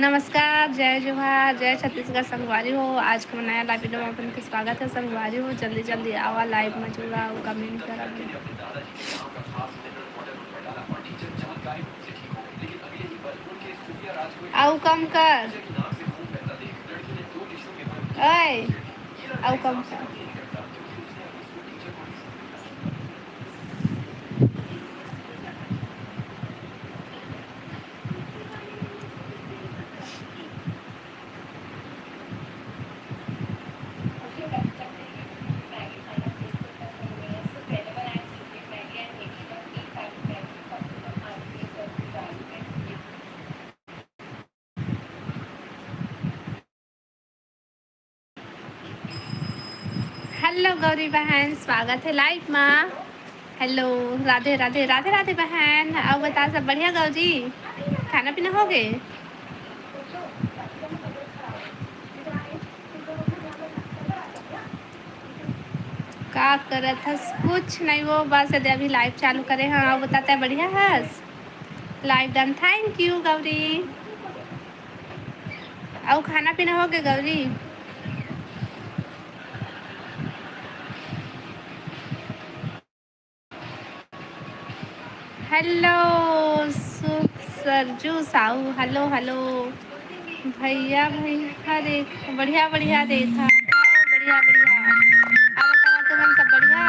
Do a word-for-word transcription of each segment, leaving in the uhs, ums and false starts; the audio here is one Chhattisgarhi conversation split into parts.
नमस्कार, जय जोहार, जय छत्तीसगढ़ संगवारी हो। आज के नया लाइव वीडियो में अपन के स्वागत है संगवारी हो। जल्दी जल्दी आवा लाइव में जुड़ा अउ कमेंट करा। अउ कम कर। ओए, अउ कम कर। हेलो गौरी बहन, स्वागत है लाइव मा। हेलो, राधे राधे, राधे राधे बहन। अउ बता, सब बढ़िया गौरी? खाना पीना हो गए? का करत हस? कुछ नहीं वो, बस यदि अभी लाइव चालू करे हैं। अउ बता, तै बढ़िया हस? Live done, thank you Gauri. अउ खाना पीना हो गए गौरी? हेलो सुख सरजू साहू, हेलो हेलो। भैया भैया, हर एक बढ़िया बढ़िया देखा, बढ़िया बढ़िया। अब बताओ तुमन सब बढ़िया?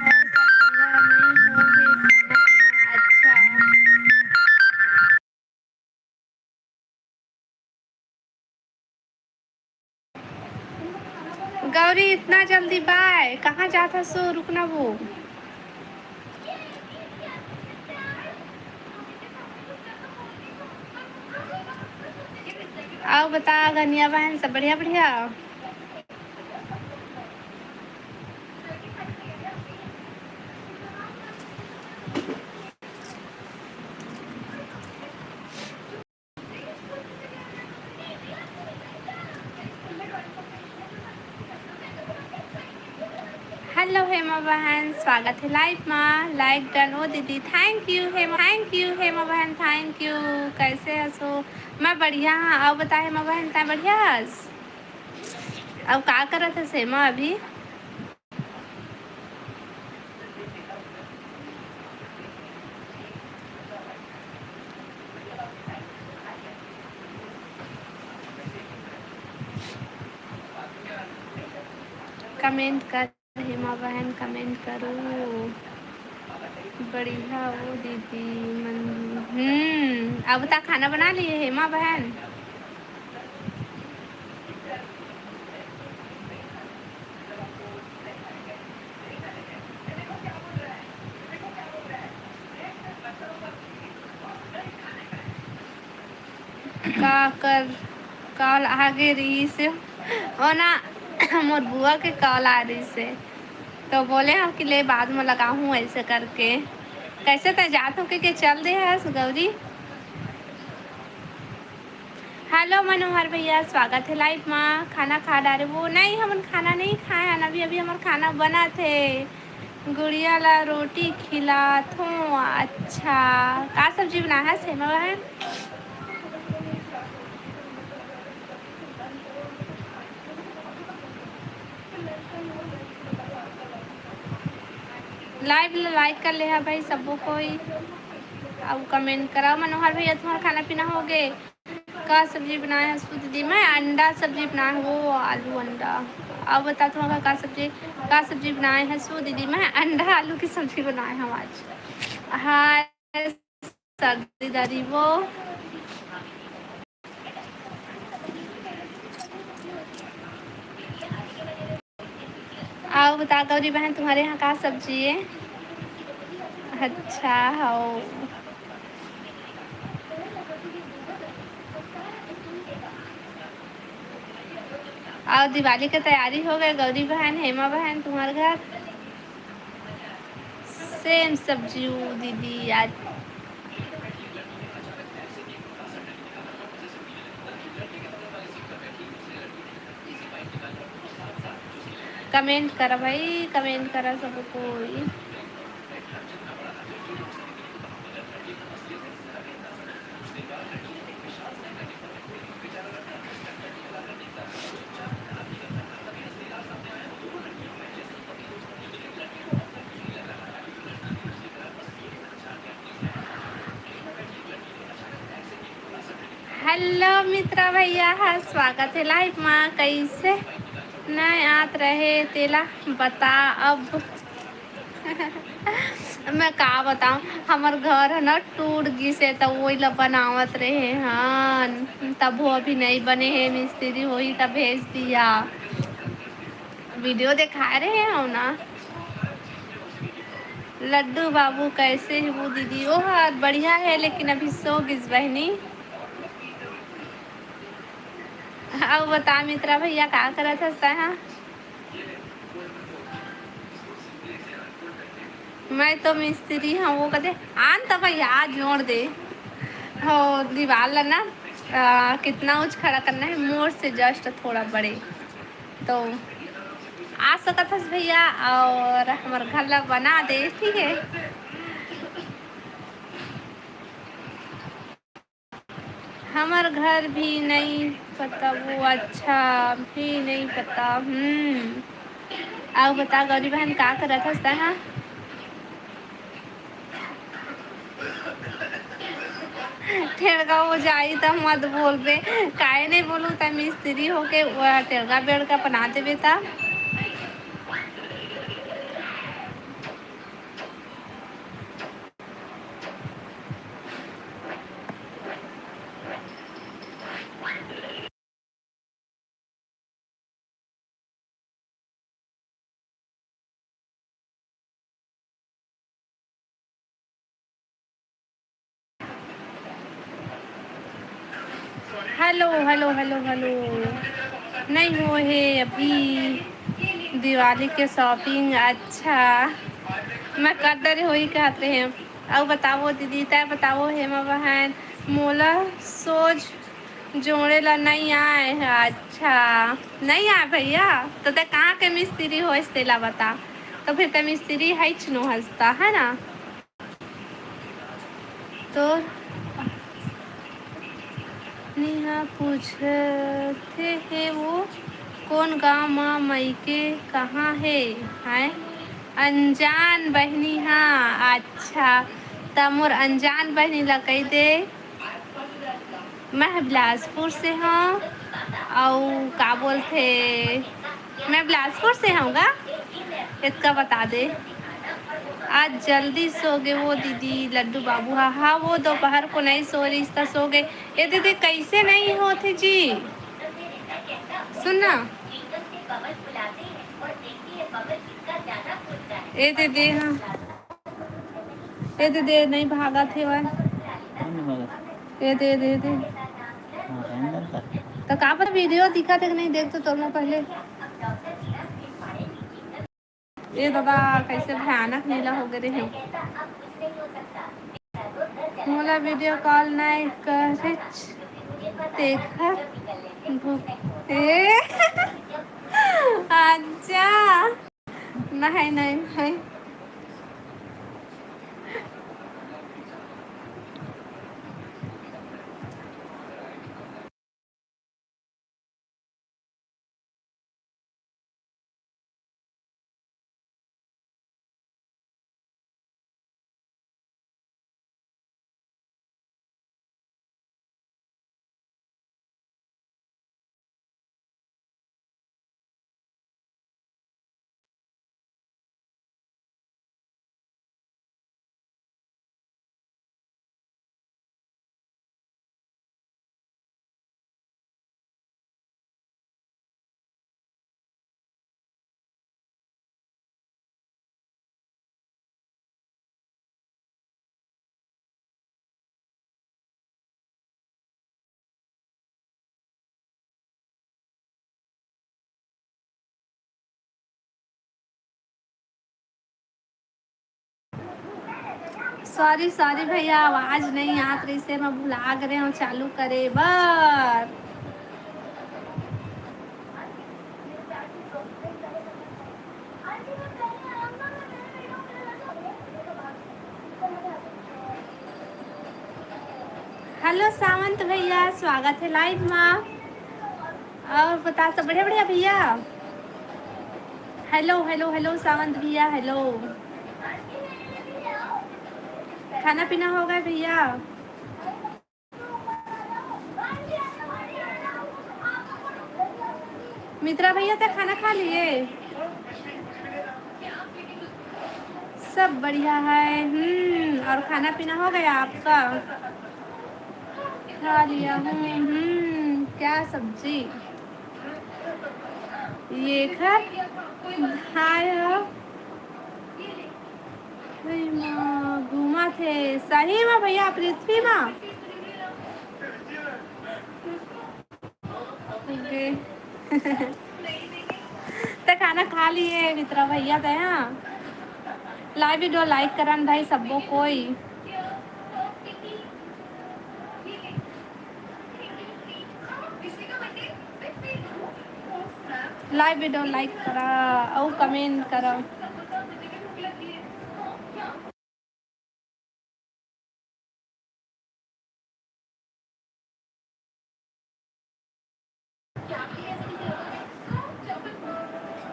और सब बढ़िया नहीं हो हे खाना पीना? अच्छा। गौरी, इतना जल्दी बाय? कहाँ जात हसो? रुकना वो। अउ बता गनिया बहन, सब बढ़िया बढ़िया? हेलो हेमा बहन, स्वागत है लाइव मा। लाइव डन ओ दीदी, thank you Hema, thank you Hema बहन, थैंक यू। कैसे हसो? मैं बढ़िया हाँ। अउ बता हेमा बहन, तै बढ़िया हस? अउ का करत हस हेमा अभी? कमेंट कर हेमा बहन, कमेंट करो। बढ़िया ओ दीदी मन। हम्म, अब बता, खाना बना लिए हेमा बहन? का कर कॉल आगे रहिस हे, ओ ना, मोर बुआ के कॉल आ रहिस हे, तो बोले हव कि ले बाद में लगाहूँ, ऐसे करके। कैसे तै जात हो के, के चल दे हस गौरी? हेलो मनोहर भैया, स्वागत है लाइव मा। खाना खा डारे वो? नहीं, हमन खाना नहीं खाए हन, अभी अभी हमर खाना बनत हे। गुड़िया ला रोटी खिलात हों। अच्छा, का सब्जी बनाए हस हेमा बहन? लाइव ला लाइक कर ले हा भाई सबो कोई, अउ कमेंट करा। मनोहर भैया, तुम्हारा खाना पीना हो गए? का सब्जी बनाए हसू दीदी? मैं अंडा सब्जी बनाए हूँ, आलू अंडा। अब बता, तुम्हारा का सब्जी, का सब्जी बनाए हसू दीदी? मैं अंडा आलू की सब्जी बनाए हूँ आज। हाय सर्दी दादी वो। अउ बता गौरी बहन, तुम्हारे यहाँ का सब्जी है? अच्छा, हव। अउ दिवाली के तैयारी हो गए गौरी बहन, हेमा बहन, तुम्हार घर? सेम सब्जी उ दीदी आज। कमेंट करा भाई, कमेंट करा सब कोई। हेलो मित्रा भैया, हा स्वागत हे लाइव मा। कैसे नइ आत रहे तेला बता अब। मैं का बताऊं, हमर घर ह ना टूट गिस हे, त वही ला बनावत रहे हन, तभो अभी नइ बने हे, मिस्त्री होही त भेज दिया। वीडियो देखाए रहे हो ना। लड्डू बाबू कैसे हे वो दीदी? ओ हा बढ़िया हे, लेकिन अभी सो गिस बहनी। अउ बता मित्रा भैया, का करत हस तैं हा? मैं तो मिस्त्री हूँ, वो कहते आन तो भैया जोड़ दे हो दीवार ला ना। आ, कितना ऊंच खड़ा करना है, मोर से जस्ट थोड़ा बड़े, तो आ सकत हस भैया, और हमर घर ला बना दे, ठीक है। हमर घर भी नहीं पता वो, अच्छा भी नहीं पता। हम्म, अउ बता गौरी बहन, का करत हस तैं हा? ठेड़गा हो जाई त मत बोलबे। काहे नहीं बोलू, त मिस्त्री होके वो ठेड़गा बेड़गा बना देबे त। Hello, hello, hello, hello. नहीं हो हे अभी दिवाली के शॉपिंग। अच्छा, मैं कर डरे होही कहत रहे। अउ बताओ दीदी, तै बताओ हेमा बहन, मोला सोच जोड़े ला नहीं आए है। अच्छा, नहीं आए भैया, तो तै कहाँ के मिस्त्री होइस तेला बता। तो फिर तै मिस्त्री है नो हंसता है ना। तोर निहा पूछथे हे वो कोन गांव मा मइके कहाँ हे? हैं? अनजान बहिनी हा। अच्छा, त मोर अनजान बहिनी ला कहि दे, मैं बिलासपुर से हूँ। अउ का बोलथे, मैं बिलासपुर से हूँ गा, इतका बता दे। आज जल्दी सो गे वो दीदी, लड्डू बाबू हा। हाँ, वो दोपहर को नहीं सो रही, इसका सो गए। ये दीदी कैसे नहीं होते जी, सुन ना। ए दे दे, हाँ। ए दे दे, नहीं भागत हे वह। कौन नहीं भागत? ए दे दे दे। हाँ, कौन डरता? तो का पर वीडियो दिखा थे कि नहीं, देख तो तोर में पहले। ए दादा, कैसे भयानक नीला हो गए रहे। मोला वीडियो कॉल नहीं करे, देखा। ए, अच्छा। नहीं, नहीं, नहीं। सॉरी, सॉरी भैया, आवाज नहीं आत रहिसे, मैं भुला गे रहेंव चालू करे बर। हेलो सावंत भैया, स्वागत हे लाइव मा। अउ बता, सब बढ़िया बढ़िया भैया? हेलो, हेलो, हेलो सावंत भैया, हेलो। खाना पीना हो गए भैया? मित्रा भैया, ते खाना खा लिए? सब बढ़िया है। हम्म, और खाना पीना हो गया आपका? खा लिया हूँ। हम्म, क्या सब्जी? ये खर खाए हो? अरे माँ, घूमा थे सही में भैया, पृथ्वी माँ। ओके। ते खाना खा लिए मित्रा भैया ते? हाँ, लाइव वीडियो लाइक करन भाई सबो कोई। लाइव वीडियो लाइक करा अउ कमेंट करा।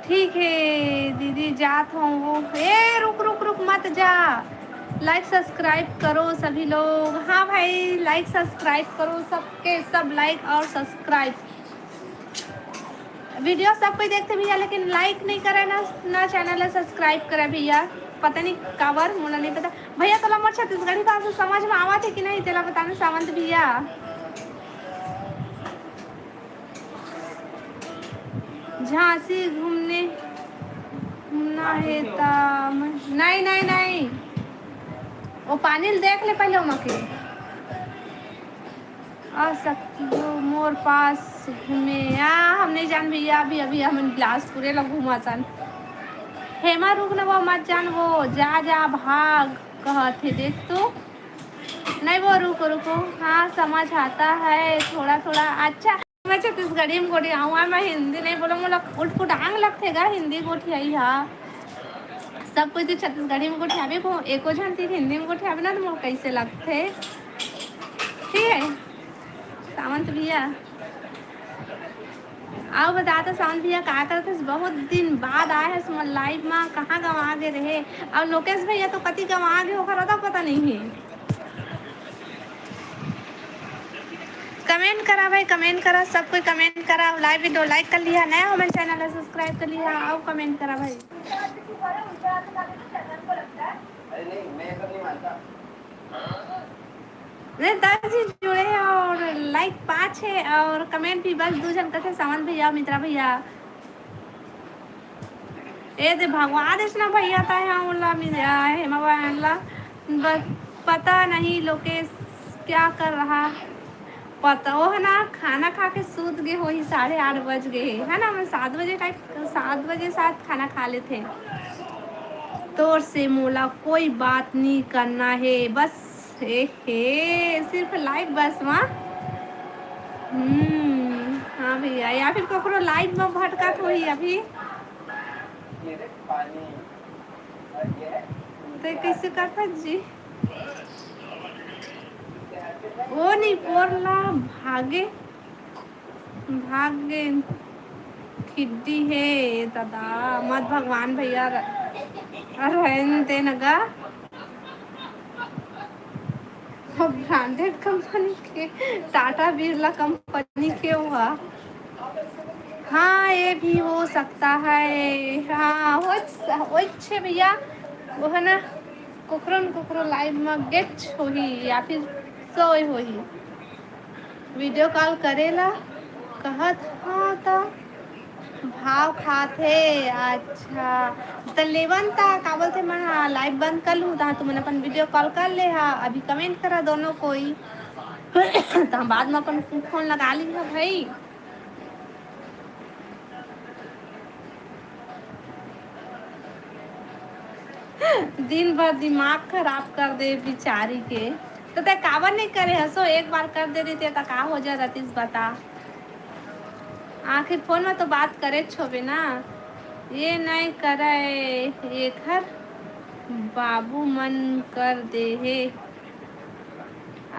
ठीक है दीदी, जात हूँ वो। ए, रुक, रुक, रुक, मत जा। लाइक सब्सक्राइब करो सभी लोग। हाँ भाई, लाइक सब्सक्राइब करो, सबके सब लाइक और सब्सक्राइब। वीडियो सब कोई देखते भैया, लेकिन लाइक नहीं करे ना, ना चैनल ला सब्सक्राइब करे भैया। पता नहीं काबर, मोला नहीं पता। भैया, तोला मोर छत्तीसगढ़ी भाषा समझ में आवत है कि नहीं, तेला बताना सावंत भैया। झांसी घूमने, घूमना है ता मैं, नहीं, नहीं, नहीं, वो पानी ल देख ले पहले ओमा के। आ सकती हो मोर पास घूमे। आ, हम नहीं जान भैया, अभी, अभी हमन बिलासपुरे ला घूमतन। हेमा, रुक ना, वो मत जान, वो जा, जा, भाग कहत हे, देख तो। नहीं, वो रुको, रुको, हाँ, समझ आता है थोड़ा, थोड़ा। अच्छा, मैं छत्तीसगढ़ी में गोठियाऊँ, मैं हिंदी नहीं बोलूँ, मोला उटपुटांग लगथे गा हिंदी गोठियाई हा। सब कुछ तो छत्तीसगढ़ी में गोठियाबे को, एको झन तीर हिंदी में गोठियाबे ना, तो मोला कैसे लगथे? ठीक है, सावंत भैया, आओ बता तो, सावंत भैया, का करत हस? बहुत दिन बाद आए हस मोर लाइव मा, कहाँ गंवा गे रहे? और लोकेश भैया तो कति गंवा गे, ओकर तो पता नहीं है। कमेंट करा भाई, कमेंट करा, सब कोई कमेंट करा। लाइव वीडियो लाइक कर लिया, नया हो मन चैनल ला सब्सक्राइब कर लिया, आओ कमेंट करा भाई। अरे नहीं, मैं ये सब नहीं मानता। नहीं, दस जी जुड़े हैं और लाइक पाँच है और कमेंट भी बस दो झन कथे, सावंत भैया, मित्रा भैया। ए दे भगवा देस ना भैया, ताहे हमला मिल-, आ, हेमा बहन ला। बस पता नहीं लोकेश क्या कर रहा। पता, वो है ना, खाना खा के सूत गए होही, साढ़े आठ बज गए है ना, मैं सात बजे टाइप, सात बजे साथ खाना खा लेते हैं। तोर से मोला कोई बात नहीं करना है, बस। ए हे, सिर्फ लाइव बस मा। हम्म, हाँ भैया, या फिर ककरो लाइव में भटकत होही अभी। ते कैसे करता जी? ओ नहीं, पोरला भागे, भागे खिड्डी है दादा, मत भगवान भैया र-, रहन दे नगा। ब्रांडेड कंपनी के, टाटा बिरला कंपनी के हुआ। हाँ, ये भी हो सकता है। हाँ, हो, होइच हे भैया, वो है ना, कुकरो न कुकरो लाइव में गेच होही या फिर सोए होही। वीडियो कॉल करे ला कहत, हाँ, तो भाव खात हे। अच्छा, त लेवन ता का बोलथे, मैं, हाँ, लाइव बंद कर लूँ, तहाँ तुमन अपन वीडियो कॉल कर ले हा। अभी कमेंट करा दोनों कोई। त हम बाद में अपन फोन लगा ली हा भाई। दिन भर दिमाग खराब कर दे बिचारी के। तो तै काबर नहीं करे हसो, एक बार कर दे रही त का हो जा रतीस, बता। आखिर फोन में तो बात करे छोबे ना। ये नहीं करे, एखर बाबू मन कर दे हे।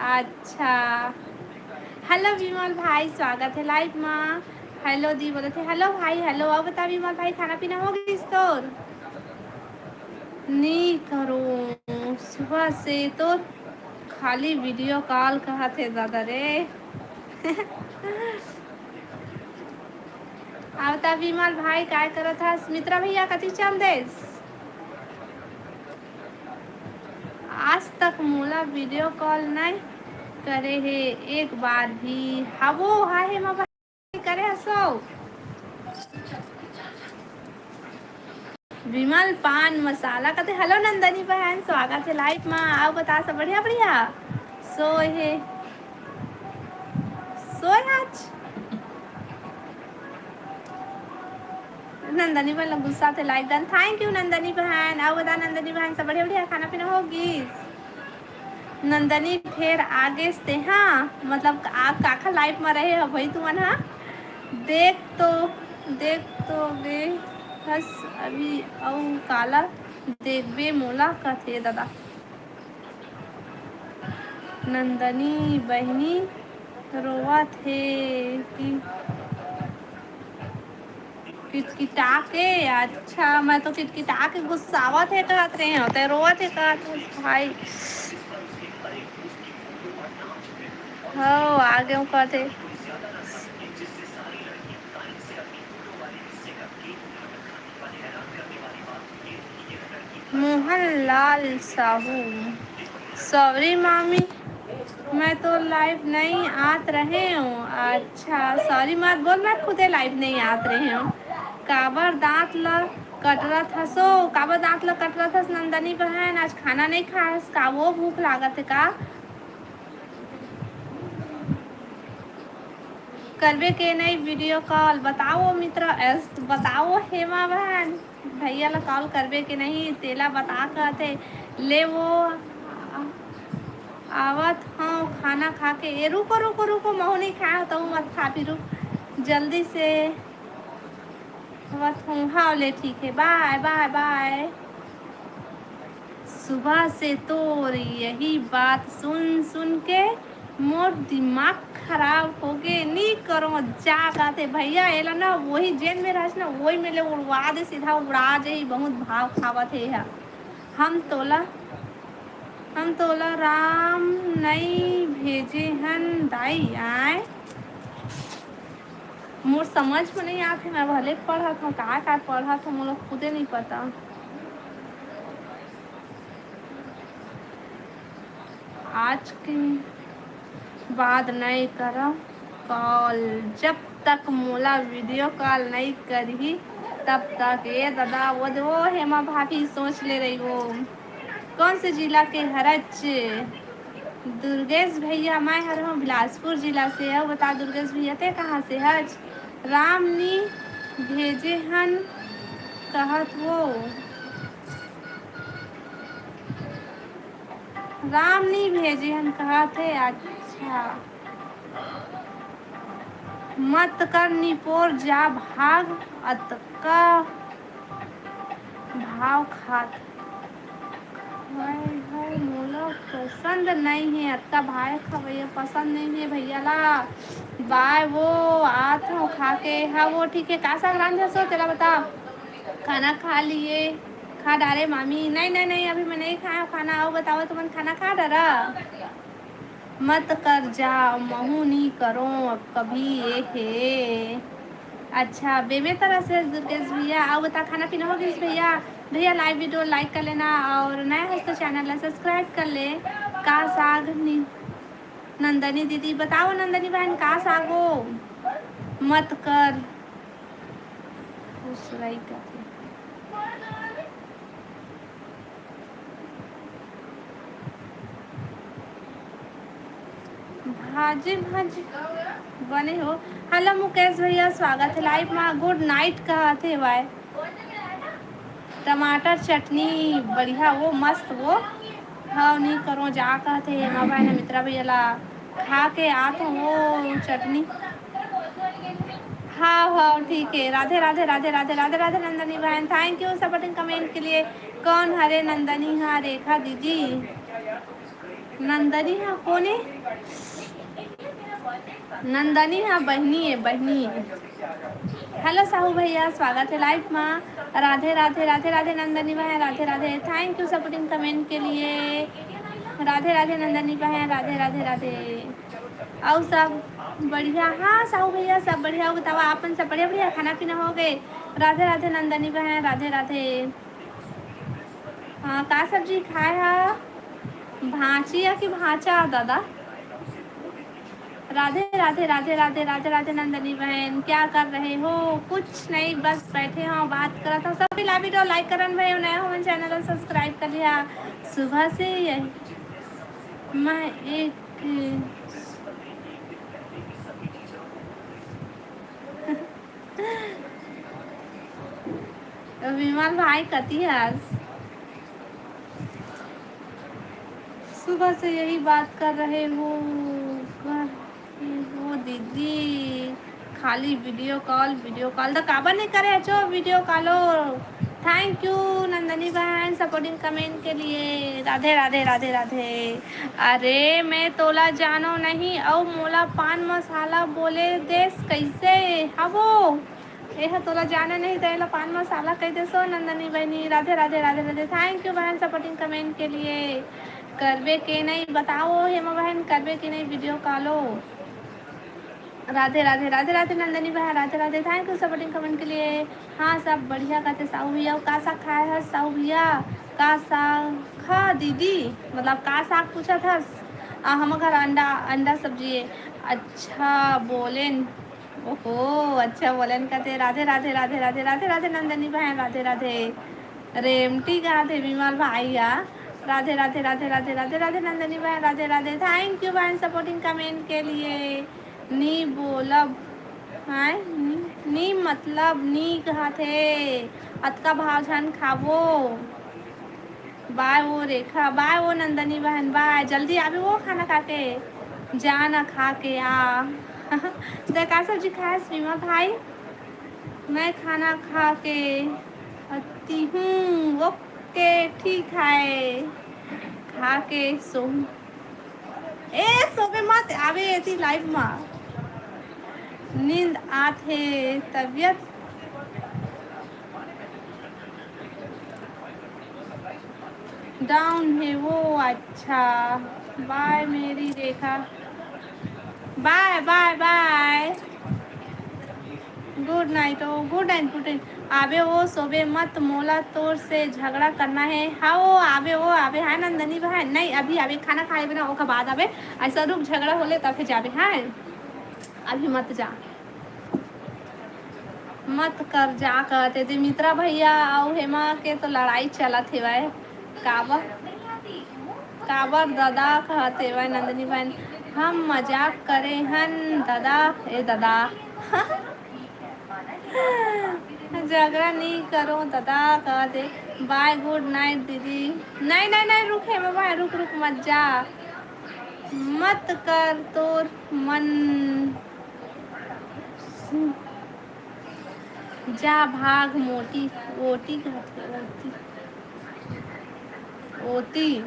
अच्छा, हेलो विमल भाई, स्वागत है लाइव मा। हेलो दी बोलत हे, हेलो भाई, हेलो। अब बता विमल भाई, खाना पीना हो गइस तोर? नी करो, सुबह से तो खाली वीडियो कॉल कहत हे दादा रे। अउ त विमल भाई काय करत हस? मित्रा भैया कति चल देस? आज तक मोला वीडियो कॉल नहीं करे हे एक बार भी। हवो, हाय हेमा भाई करे हसो। विमल पान मसाला कथे, "Hello नंदनी बहन, स्वागत है लाइव मा। अउ बता सब बढ़िया, बढ़िया?" सोए हे, सोए आज। नंदनी बहन ला गुस्सा थे live done. Thank you Nandini बहन। अउ बता नंदनी बहन सब बढ़िया, बढ़िया खाना पीना हो गिस? नंदनी फेर आ गेस ते, हाँ, मतलब आप काखर लाइव मा रहे हो भाई तुमन, हाँ? देख तो, देख तो गे हस अभी, अउ काला देखबे मोला कथे दादा। नंदनी बहिनी रोवत हे कि किटकिटा के, अच्छा, मैं तो किटकिटा के गुस्सावत हे कहत रहे हो, ते रोवत हे कहत हो भाई। हो, आगे कहते मोहन लाल साहू, सॉरी मामी, मैं तो लाइव नहीं आत रहे हूँ। अच्छा, सॉरी मत बोल, मैं खुदे लाइव नहीं आत रहे हूँ। काबर दांत ल कटरत हसो, काबर दांत ल कटरत हस नंदनी बहन? आज खाना नहीं खास का? वो भूख लागत है का? करबे के नहीं वीडियो कॉल? बताओ मित्र, एस-, बताओ हेमा बहन, भैया ला कॉल करबे के नहीं, तेला बता कहते। ले वो आ-, आवत हूँ खाना खा के। ए, रुको, रुको, रुको, महू नहीं खाया तो मत खा, फिर रुक, जल्दी से आवत हूँ। हाँ, ले ठीक है, बाय, बाय, बाय। सुबह से तोर यही बात सुन सुन के मोर दिमाग खराब हो गे। नी करो जा कहते भैया, एला ना वही जेन में रहस ना, वही में ले उड़वा दे, सीधा उड़ा जाही। बहुत भाव खावत हे एहा। हम तोला, हम तोला राम नई भेजे हन दाई आय। मोर समझ में नहीं आथे, मैं भले पढ़त हूँ, का का पढ़त हूँ, मोला खुदे नहीं पता। आज के बाद नहीं करव कॉल, जब तक मोला वीडियो कॉल नहीं करही तब तक। ए दादा, वो दे, वो हेमा भाभी सोच ले रही वो। कौन से जिला के हरच? दुर्गेश भैया, मैं हर हूँ बिलासपुर जिला से। अउ बता दुर्गेश भैया, ते कहाँ से हच? राम नी भेजे हन कहत वो। राम नी भेजे हन कहत हे। अच्छा, मत कर निपोर जा भाग, अतका भाव खात। हाय हाय, मोला पसंद नहीं है, अतका भाव खवैया पसंद नहीं है भैया ला। बाय वो, आत हूँ खा के। हाँ वो ठीक है, का साग रांधे सो तेला बता। खाना खा लिए, खा डारे मामी। नहीं नहीं नहीं, अभी मैं नहीं खाया खाना। अउ बताओ, तुमन खाना खा डारा? मत कर जा, महू नी करो कभी ये हे। अच्छा, बेमे तरह से दुर्गेश भैया। अउ बता, खाना पीना हो गिस भैया? भैया लाइव वीडियो लाइक कर लेना अउ नया हस तो चैनल ला सब्सक्राइब कर ले। का साग नी, नंदनी दीदी बताओ, नंदनी बहन का साग हो? मत कर, खुश रही कथे। भाजी भाजी बने हो। हेलो मुकेश भैया, स्वागत है लाइव मा। गुड नाइट कहत हे भाई। टमाटर चटनी बढ़िया, वो मस्त वो। हाँ, नी करो जा कहत हे हेमा भाई ने मित्रा भैया ला। खा के आत हूँ वो चटनी। हाँ हाँ ठीक है। राधे राधे राधे राधे राधे राधे नंदनी बहन, thank you supporting comment के लिए। कौन हरे नंदनी? हाँ रेखा दीदी। नंदनी हा कोने? नंदनी हा बहिनी है, बहिनी है। हेलो साहू भैया, स्वागत है लाइव मा। राधे राधे राधे राधे नंदनी बहन, Radhe Radhe. Thank you supporting comment के लिए। राधे राधे नंदनी बहन, राधे राधे राधे। अउ सब बढ़िया, हाँ साहू भैया, सब बढ़िया। बतावा, आपन सब बढ़िया, बढ़िया खाना पीना हो गए? राधे राधे नंदनी बहन, राधे राधे। हाँ, का सब्जी खाए हा? भांचिया की भांचा दादा? राधे राधे राधे राधे राधे राधे नंदनी बहन, क्या कर रहे हो? कुछ नहीं, बस बैठे हो, बात करत हो। सब लाइव वीडियो लाइक करन भाई, नया हो चैनल सब्सक्राइब कर लिया। सुबह से यही मैं एक विमल भाई कती हस? सुबह से यही बात कर रहे हो, कर रहे हो दीदी, खाली वीडियो कॉल, वीडियो कॉल तो काबर नहीं करे अचो वीडियो कॉलो। थैंक यू नंदनी बहन सपोर्टिंग कमेंट के लिए। राधे राधे राधे राधे। अरे मैं तोला जानो नहीं, अउ मोला पान मसाला बोले देस कैसे हवो? एह तोला जाने नहीं त एला पान मसाला कह देसो नंदनी बहनी। राधे राधे राधे राधे। थैंक यू बहन सपोर्टिंग कमेंट के लिए। करबे के नहीं बताओ हेमा बहन, करबे के नहीं वीडियो कॉलो? राधे राधे राधे राधे नंदनी बहन, Radhe Radhe. Thank you supporting comment के लिए। हाँ सब बढ़िया कहते साहू भैया। का साग खाए हस साहू भैया? का साग खा दीदी? मतलब का साग पूछत हस? आ, हम घर अंडा, अंडा सब्जी है। अच्छा बोलेन। ओहो, अच्छा बोलेन कहते। राधे राधे राधे राधे राधे राधे नंदनी बहन, राधे राधे। रेमटी गाथे विमल भाई हा। राधे राधे राधे राधे राधे राधे नंदनी बहन, राधे राधे। थैंक यू बहन सपोर्टिंग कमेंट के लिए। नी बोलब, हाँ, नी, नी मतलब नी कहथे। अतका भाव झन खाबो। बाय ओ रेखा, बाय ओ नंदनी बहन, बाय। जल्दी आबे ओ खाना खा के, जा ना खा के आ। तो का सब्जी खाए विमल भाई? मैं खाना खा के आती हूँ। ओके, ठीक है, खा के सो। ए, सोबे मत, आबे एती लाइव मा। नींद आत हे, तबियत डाउन हे वो। अच्छा, बाय मेरी रेखा, बाय बाय बाय। गुड नाइट ओ, गुड नाइट, गुड नाइट। आबे ओ, सोबे मत, मोला तोर से झगड़ा करना है। हाँ ओ, आबे ओ, आबे। हाय नंदनी बहन, नहीं अभी आबे, खाना खाए बिना ओकर बाद आबे। ऐसा रुक, झगड़ा होले तब फिर जाबे। हाँ अभी मत जा, मत कर जा कहते। ते मित्रा भैया अउ हेमा के तो लड़ाई चलत हेवय। काबर, काबर ददा कहत हेवय नंदनी बहन? हम मजाक करे हन ददा, ए ददा। झगड़ा नहीं करो ददा कहते। बाय, गुड नाइट दीदी। नहीं नहीं नहीं, रुक हेमा बहन, रुक रुक, मत जा, मत कर तोर मन। जा भाग मोटी, ओटी कहत हे, ओटी, ओटी।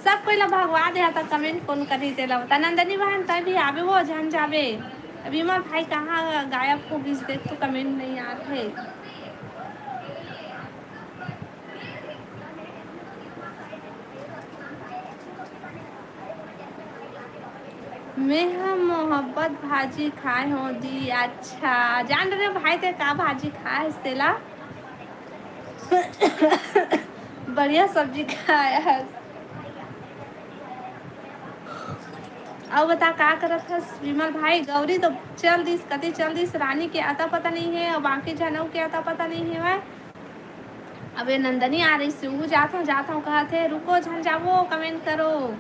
सब कोई ला भगवा दे, त कमेंट कौन करही तेला बता। नंदनी बहन, तै भी आबे वो, झन जाबे। अभी मोर भाई कहाँ गायब हो गिस, देख तो कमेंट नहीं आत हे। मैं ह मोहब्बत भाजी खाए हो दी। अच्छा, जान रहे भाई, ते का भाजी खाए हस तेला? बढ़िया सब्जी खाए हस। अउ बता, का करत हस विमल भाई? गौरी तो चल दिस, कति चल दिस, रानी के अता पता नहीं है, अउ बाकी जनऊ के अता पता नहीं है। अबे नंदनी आ रही से, ऊ जात हूँ, जात हूँ कहत हे, रुको, झन जावो, कमेंट करो।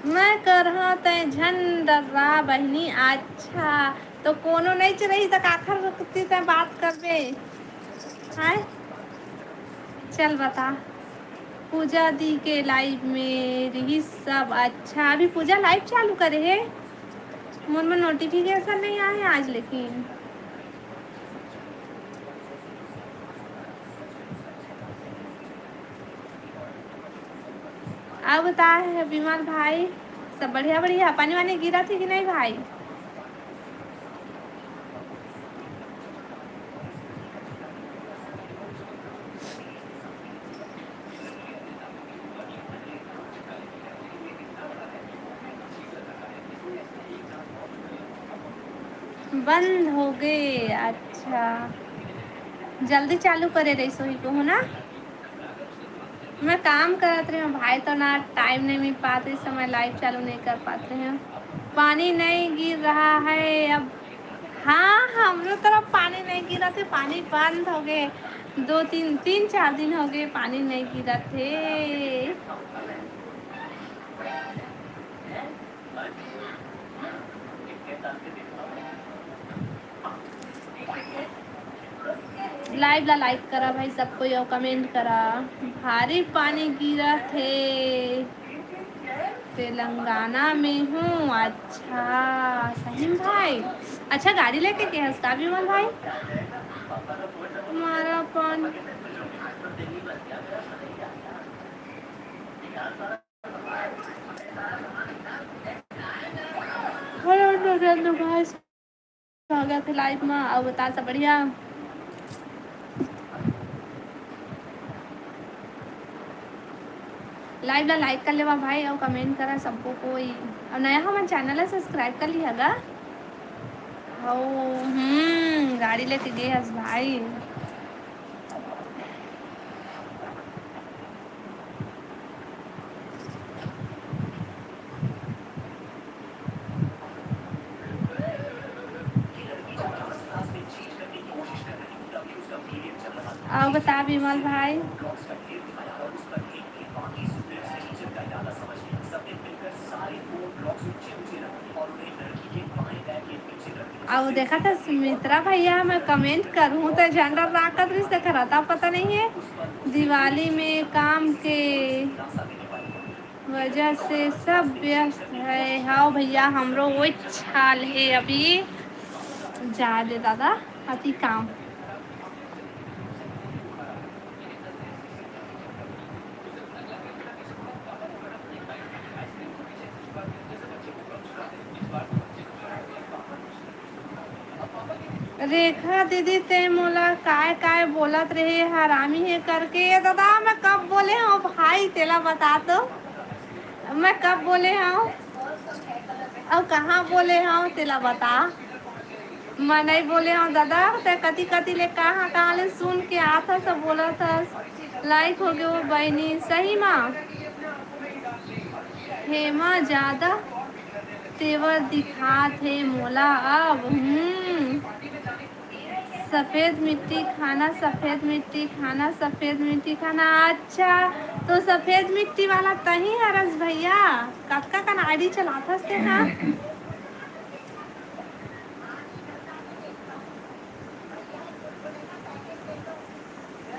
मैं करहा, तै झन डर्रा बहिनी। अच्छा, तो कोनो नहीं च रही, त काखर रुकती तै बात करबे? हाय, चल बता। पूजा दी के लाइव में रिहिस सब। अच्छा, अभी पूजा लाइव चालू करे हे। मोर में नोटिफिकेशन नहीं आए आज, लेकिन अब बता है विमल भाई, सब बढ़िया बढ़िया? पानी वानी गिरा थी कि नहीं भाई? बंद हो गए। अच्छा, जल्दी चालू करे रहिस होही कहूँ ना। मैं काम करत रहे हूँ भाई, तो ना टाइम नहीं मिल पाते, इस समय लाइव चालू नहीं कर पाते हैं। पानी नहीं गिर रहा है अब। हाँ, हमरो तरफ पानी नहीं गिरा थे, पानी बंद हो गए। दो तीन, तीन चार दिन हो गए, पानी नहीं गिरा थे। लाइव ला लाइक करा भाई सब कोई, और कमेंट करा। भारी पानी गिरा थे तेलंगाना में हूँ। अच्छा सहीम भाई, अच्छा गाड़ी लेके गए हस का विमल भाई? हमारा पानी हेलो नरेंद्र भाई, स्वागत है लाइव में। और बता सब बढ़िया? लाइव ला लाइक कर लेवा भाई, और कमेंट करा सबको कोई। और नया हमन चैनल ला सब्सक्राइब कर लिया गा। हो, हम्म, गाड़ी लेके गए हस भाई। आओ बता विमल भाई। अउ देखा था सुमित्रा भैया, मैं कमेंट करूँ तो झंडा राखत रही से खराता पता नहीं है। दिवाली में काम के वजह से सब व्यस्त है। हाँ भैया, हमरो वो हाल है अभी। जा दे दादा, अति काम। रेखा दीदी, ते मोला काय काय बोलत रहे, हरामी हे करके। ये दादा, मैं कब बोले हूँ भाई, तेला बता तो, मैं कब बोले हूँ? अउ कहाँ बोले हव तेला बता। मैं नहीं बोले हव दादा, ते कति कति ले कहाँ कहाँ ले सुन के आथस अउ बोलत हस। लाइक हो गयो बहिनी, सही मा। हेमा ज्यादा तेवर दिखात हे मोला अब। हम्म। सफेद मिट्टी खाना, सफेद मिट्टी खाना, सफेद मिट्टी खाना। अच्छा, तो सफेद मिट्टी वाला तही हरस भैया, कतका कन आईडी चलाथस ते हा?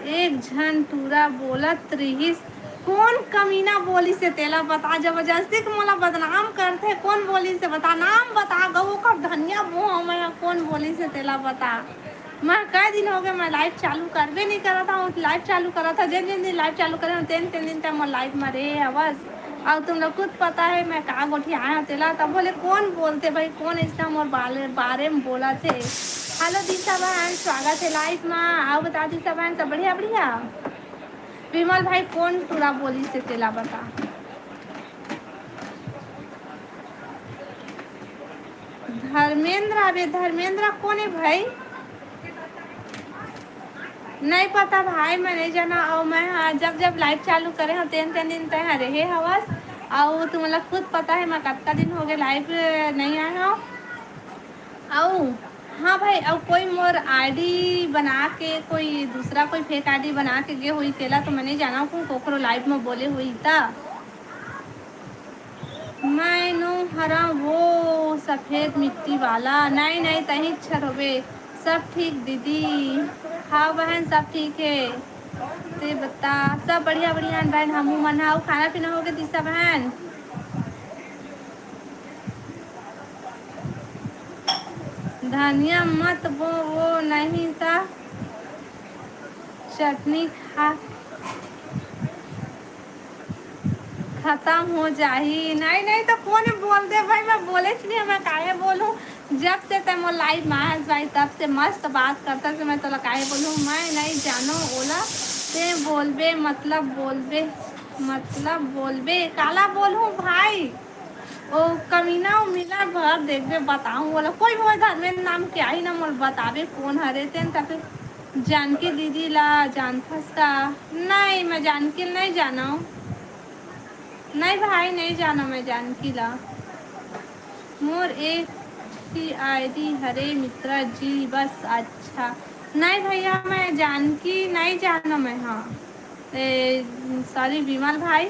एक झन टूरा बोलत रिहिस, कोन कमीना बोलिस हे तेला बता। जबरदस्ती के मोला बदनाम करथे, कोन बोलिस हे बता, नाम बता गो, ओकर धनिया बो मैं, कोन बोलिस हे तेला बता। मैं कई दिन हो गए, मैं लाइव चालू करबे नहीं करत हूँ, लाइव चालू करत हूँ, जिन जिन दिन लाइव चालू करे हूँ, तेन तेन दिन तक मोर लाइव में रहे हवस। अउ तुम लोग खुद पता है मैं का गोठियाए हूँ तेला, तब बोले कौन बोलते भाई, कौन ऐसा मोर बाले, बारे में बोला थे। हेलो दिशा बहन, स्वागत है लाइव में। आओ बता दिशा बहन, सब बढ़िया बढ़िया? विमल भाई कौन टूरा बोलिस हे तेला बता। धर्मेंद्र, अबे धर्मेंद्र कोन हे भाई? नहीं पता भाई, मैं नहीं जाना। अउ मैं, हाँ, जब जब लाइव चालू करे हूँ तेन तेन दिन तय रहे हवस। अउ तुम लोग खुद पता है मैं कतका दिन हो गए लाइव नहीं आए हूँ। अउ हाँ भाई, अउ कोई मोर आईडी बना के, कोई दूसरा कोई फेक आईडी बना के गे हुई तेला तो मैं नहीं जाना हूँ, कोकरो लाइव में बोले हुई ता। मैं नो हरा वो सफेद मिट्टी वाला। नहीं नहीं, तही छर होबे। सब ठीक दीदी। हाँ बहन, सब ठीक है। ते बता, सब बढ़िया बढ़िया बहन। हमू मन हा, अउ खाना पीना हो गए दिशा बहन? धनिया मत बो, वो नहीं ता चटनी खा खत्म हो जाही। नहीं नहीं, तो कौन बोल दे भाई, मैं बोले नहीं, मैं काहे बोलूँ? जब से तै मोर लाइव में आयस भाई, तब से मस्त बात करता से मैं तोला काहे बोलूँ, मैं नहीं जानो ओला। ते बोलबे मतलब बोलबे, मतलब बोलबे काला बोलूँ भाई। ओ कमीना, ओ मिला भर देखबे, बताहूँ ओला। कोई भी धर्मेंद्र नाम के आही ना, मोला बताबे कोन हरे तेन। त फिर जानकी दीदी ला जानथस का? नहीं, मैं जानकी ला नहीं जानव। नहीं भाई, नहीं जानव मैं जानकी ला। मोर एक ही आईडी हरे मित्रा जी, बस। अच्छा, नहीं भैया, मैं जानकी नहीं जानव मैं। हाँ, ए, सॉरी विमल भाई।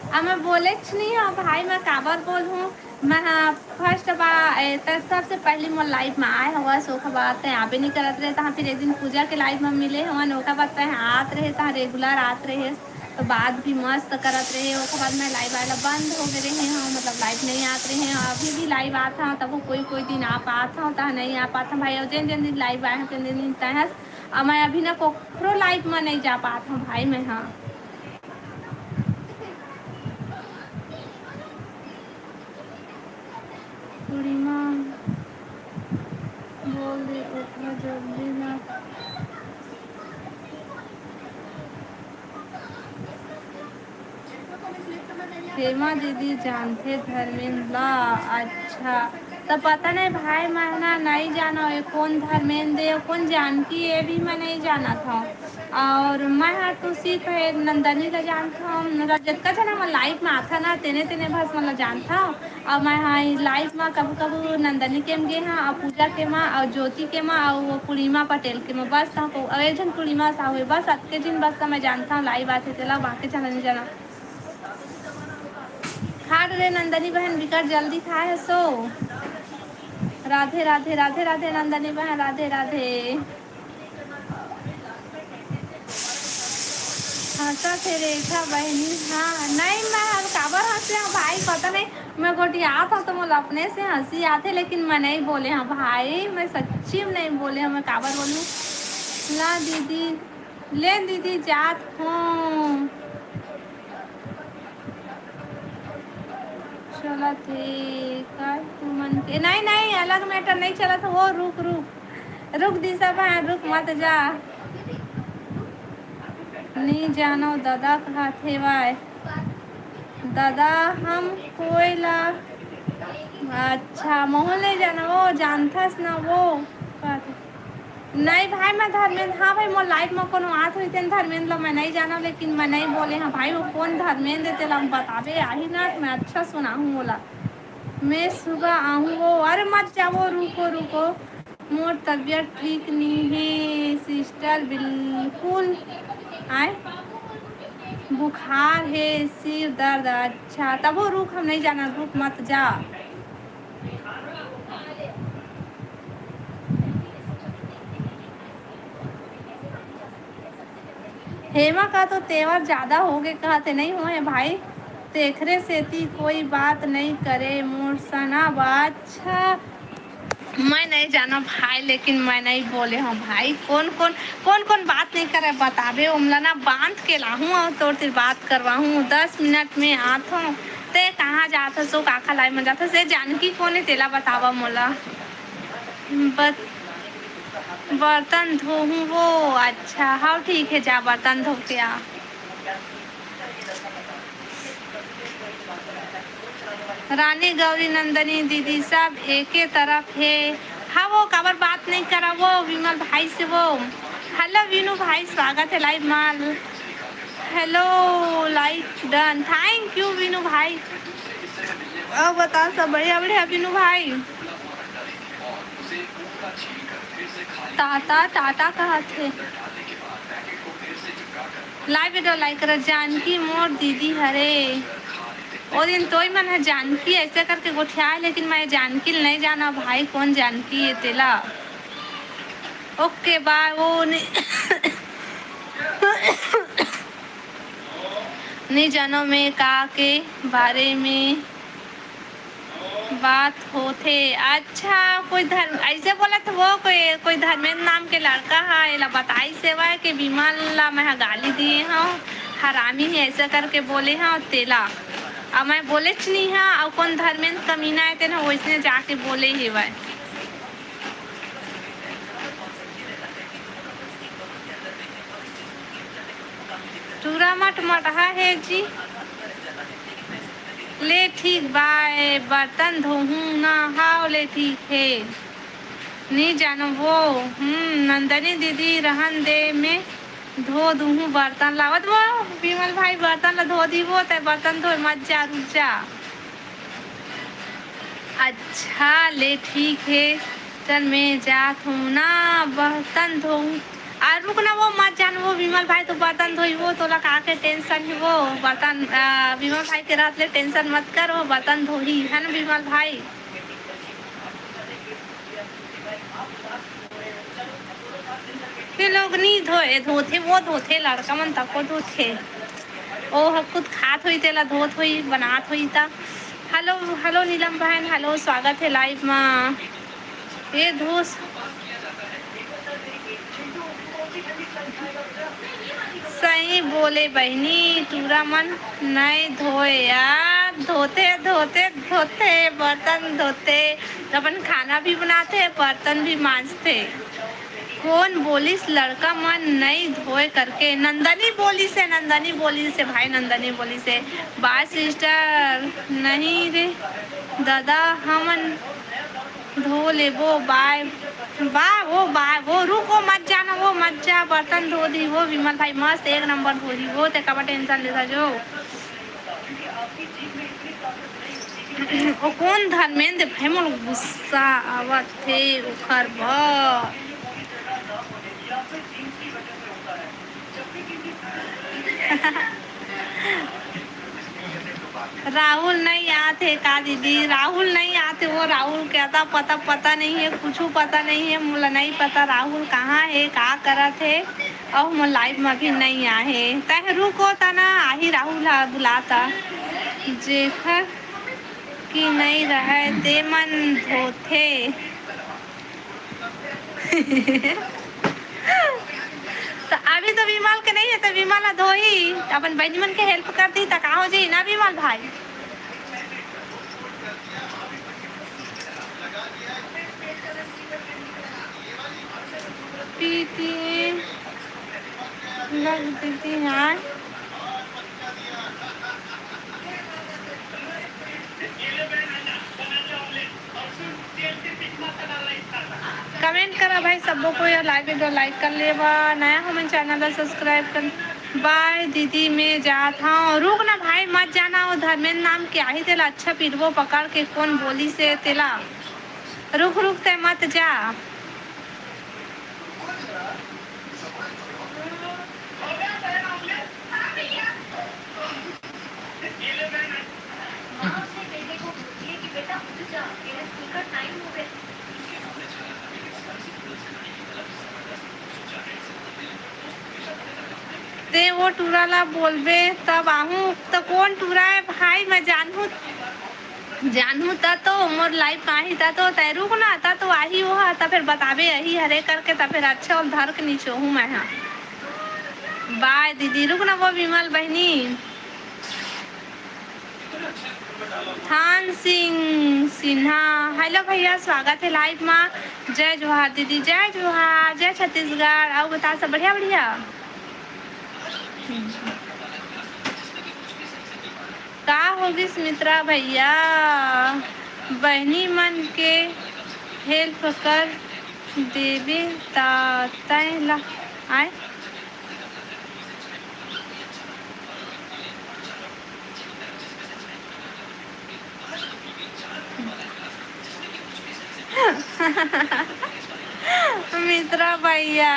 अब मैं बोलेच नहीं हूँ भाई, मैं काबर बोलहूँ। मैं, हाँ, फर्स्ट बार, ए, त सबसे पहली मोर लाइफ में आए हवा, ओखर बाद तैं आबे नहीं करत रहे। तहाँ फिर एक दिन पूजा के लाइफ में मिले हवन, ओखर बाद तैं आत रहे, तहाँ रेगुलर आत रहे, तो बात भी मस्त करत रहे। ओखर बाद मैं लाइव आए ला बंद हो गए रहे हूँ, मतलब लाइव नहीं आत रहे हूँ। अभी भी लाइव आत हूँ, तब कोई कोई दिन आ पात हूँ, तहाँ नहीं आ पात हूँ भाई। और जिन जिन दिन लाइव आए हूँ, तिन दिन तैं हस। अब मैं अभी ना कोखरो लाइव में नहीं जा पात हूँ भाई, मैं, हाँ। पूर्णिमा बोल दे ओकरा जल्दी ना। हेमा दीदी जानथे धर्मेंद्र ला? अच्छा, त पता नहीं भाई, मैं ना नहीं जानव ये कोन धर्मेंद्र ए, कोन जानकी, ये भी मैं नहीं जानत हूँ। और मैं हा तो सिर्फ एक नंदनी ला जानत हूँ, मतलब जितना जना मैं लाइव में आता ना, तेने तेने बस मतलब जानता हूँ। और मैं हा लाइव में कभू कभू नंदनी के में गे हाँ, और पूजा के में, और ज्योति के में, और वो पूर्णिमा पटेल के में, बस। तो और एक जन पूर्णिमा साहू है, बस अतके दिन बस तो मैं जानता हूँ लाइव आते तेला, बाकी जना नहीं जाना। खा रे नंदनी बहन, बिकट जल्दी खाए हसो। राधे राधे, राधे राधे नंदनी बहन, राधे राधे। हंसत हे रेखा बहनी। हाँ, नहीं, मैं अब काबर हंसे हूँ भाई, पता नहीं, मैं गोटियात हूँ तो मोला अपने से हंसी आथे, लेकिन मैं नहीं बोले हूँ भाई, मैं सच्ची में नहीं बोले हूँ, मैं काबर बोलूँ। ला दीदी, ले दीदी, जात हूँ। चलत हे का तुमन के? नहीं, नहीं, अलग मैटर नहीं चलत। वो रुक, रुक, रुक दिशा बहन, रुक, मत जा। नहीं जानो दादा कहत हेवय। दादा हम कोई ला, अच्छा, मोहन नहीं जाना, वो जानथस ना वो कहत हे। नहीं भाई, मैं धर्मेंद्र, हाँ भाई, मोर लाइफ में कोनो आत होई तेन धर्मेंद्र ला मैं नहीं जानव, लेकिन मैं नहीं बोले हाँ भाई, वो कोन धर्मेंद्र हे तेला हम बताबे आही ना, मैं अच्छा सुनाहूँ ओला। मैं सुबह आहूँ वो, अरे मत जावो, रुको, रुको, मोर तबीयत ठीक नहीं है सिस्टर, बिल्कुल आए बुखार है, सिर दर्द। अच्छा, तबो रुक, हम नहीं जाना, रुक मत जा। हेमा का तो तेवर ज्यादा हो गए, कहते नहीं हुए भाई, तेखरे सेती कोई बात नहीं करे मोर सना बा। अच्छा, मैं नहीं जाना भाई, लेकिन मैं नहीं बोले हूँ भाई। कौन कौन, कौन कौन बात नहीं करे बताबे, ओमला ना बांध के लाहूँ और तोर तिर बात करवाहूँ। दस मिनट में आत हूँ। ते कहाँ जात हस, काखा लाए में जात हस? जानकी कौन है, तेला बतावा मोला। बत-, बर्तन धोहूँ वो। अच्छा, हाँ ठीक है, जा बर्तन धो के आ। रानी गौरी नंदनी दीदी सब एके तरफ हे। हाँ, वो काबर बात नहीं करा वो विमल भाई से वो। हेलो विनू भाई, स्वागत है लाइव माल। Hello, like done, thank you Vinu भाई। अब बता सब बढ़िया बढ़िया विनू भाई। टाटा टाटा कहत हे। लाइव वीडियो लाइक कर, जानकी मोर दीदी हरे। ओ दिन तोई मन ह जानकी ऐसे करके गोठियाए, लेकिन मैं जानकी ल नहीं जाना भाई, कौन जानकी है तेला। ओके बाय। वो नहीं, नहीं जानो मैं का के बारे में बात होथे। अच्छा, कोई धर्म ऐसे बोलत वो, कोई, कोई धर्मेंद्र नाम के लड़का है, एला बताई सेवा है कि विमल ला मैं ह गाली दिए हूँ, हरामी है ऐसे करके बोले हूँ तेला। अब मैं बोलेच नहीं हाँ, और कौन धर्मेंद्र कमीना है तेन वैसने जाके बोले हेवय। टूरा मट मटहा हे जी। ले ठीक बाय, बर्तन धोहूं ना। हाव, ले ठीक हे। नी जानो वो। हम्म, नंदनी दीदी, रहन दे, मैं धो दूहूं बर्तन ला। वो विमल भाई बर्तन ला धो दी वो, ते बर्तन धोए मत जा, रुक जा। अच्छा, ले ठीक हे, चल मैं जात हूँ ना, बर्तन धोऊँ। आ रुक ना, वो मत जान, वो विमल भाई तो बर्तन धोई, वो तोला का के टेंशन हे, वो बर्तन, आ, विमल भाई के रहत ले टेंशन मत कर, वो बर्तन धोही, है ना विमल भाई? ये लोग नी धोए, धोथे, वो धोथे, लड़का मन तको धोथे। ओ ह खुद खात होई, तेला धोत होई, बनात होई ता। हेलो, हेलो नीलम बहन, हेलो, स्वागत हे लाइव मा। ये धोस सही बोले बहिनी, टूरा मन नइ धोए यार, धोथे, धोथे, धोथे, बर्तन धोथे, अपन खाना भी बनाथे, बर्तन भी मांजथे। कोन बोलिस लड़का मन नइ धोए करके? नंदनी बोलिस हे, नंदनी बोलिस हे भाई, नंदनी बोलिस हे। बाय सिस्टर, नहीं रे दादा, हमन धो लेबो। बाय, बा, वो बाय, वो रुक, वो मत जाना, वो मत जा, बर्तन धो दी वो विमल भाई, मस्त एक नंबर धो दी वो, ते काबर टेंशन लेता जो। ओ कोन धर्मेंद्र भाई, मोला गुस्सा आवत हे ओखर बर। राहुल नहीं आते का दीदी? राहुल नहीं आते, वो राहुल के अता पता, पता नहीं है, कुछ पता नहीं है, मोला नहीं पता राहुल कहाँ है, का करत है। अउ मोर लाइव में भी नहीं आहे, तह रुको तना, आही राहुल हा बुलाता। जेखर की नहीं रहे ते मन धोथे। तो अभी तो विमल के नहीं है, तो विमल ला धोही, तो अपन बहनी मन के हेल्प कर दी, तो का हो जाई ना विमल भाई? पीती लग दीदी यार। कमेंट करा भाई, सबो कोई लाइव वीडियो लाइक कर लेवा, नया हो मन चैनल ला सब्सक्राइब कर। बाय दीदी, मैं जात हूँ। रुक ना भाई, मत जाना, वो धर्मेंद्र नाम के आही, तेला अच्छा पिटबो पकड़ के, कोन बोली से तेला। रुक रुक, ते मत जा। ते वो टूरा ला बोलबे तब आहूँ। तो कोन टूरा है भाई? मैं जानहूँ, जानहूँ ता तो मोर लाइव में आही ता तो। तै रुक ना, ता तो आही वो हा, ता फिर बताबे यही हरे करके, ता फिर अच्छा ओल धर के निचोहूँ मैं हा। बाय दीदी, रुक ना वो विमल बहनी। थान सिंह सिन्हा, हेलो भैया, स्वागत है लाइव मा। जय जोहार दीदी, जय जोहार, जय छत्तीसगढ़। अउ बता, सब बढ़िया? बढ़िया। का होगिस मित्रा भैया, बहनी मन के हेल्प कर देबे ता तैं ला आय। मित्रा भैया,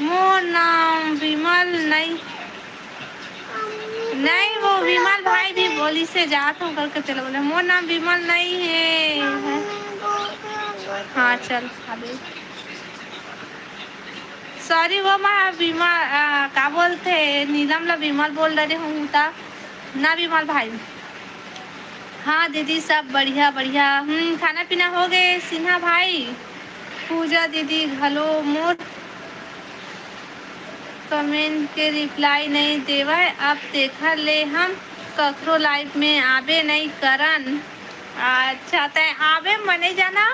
मोर नाम विमल नहीं, नहीं, वो विमल भाई भी बोली से जात हूँ करके चलो बोले, मोर नाम विमल नहीं है। हाँ, चल, अभी सॉरी, वो मैं विमल, आ, का बोलते, नीलम ला विमल बोल रहे हूँ ता ना, विमल भाई। हाँ दीदी, सब बढ़िया, बढ़िया। हम्म, खाना पीना हो गए सिन्हा भाई? पूजा दीदी घलो मोर कमेंट के रिप्लाई नहीं देवय, अब तेखर ले हम कखरो लाइव में आबे नहीं करन। अच्छा, तै आबे मने जाना,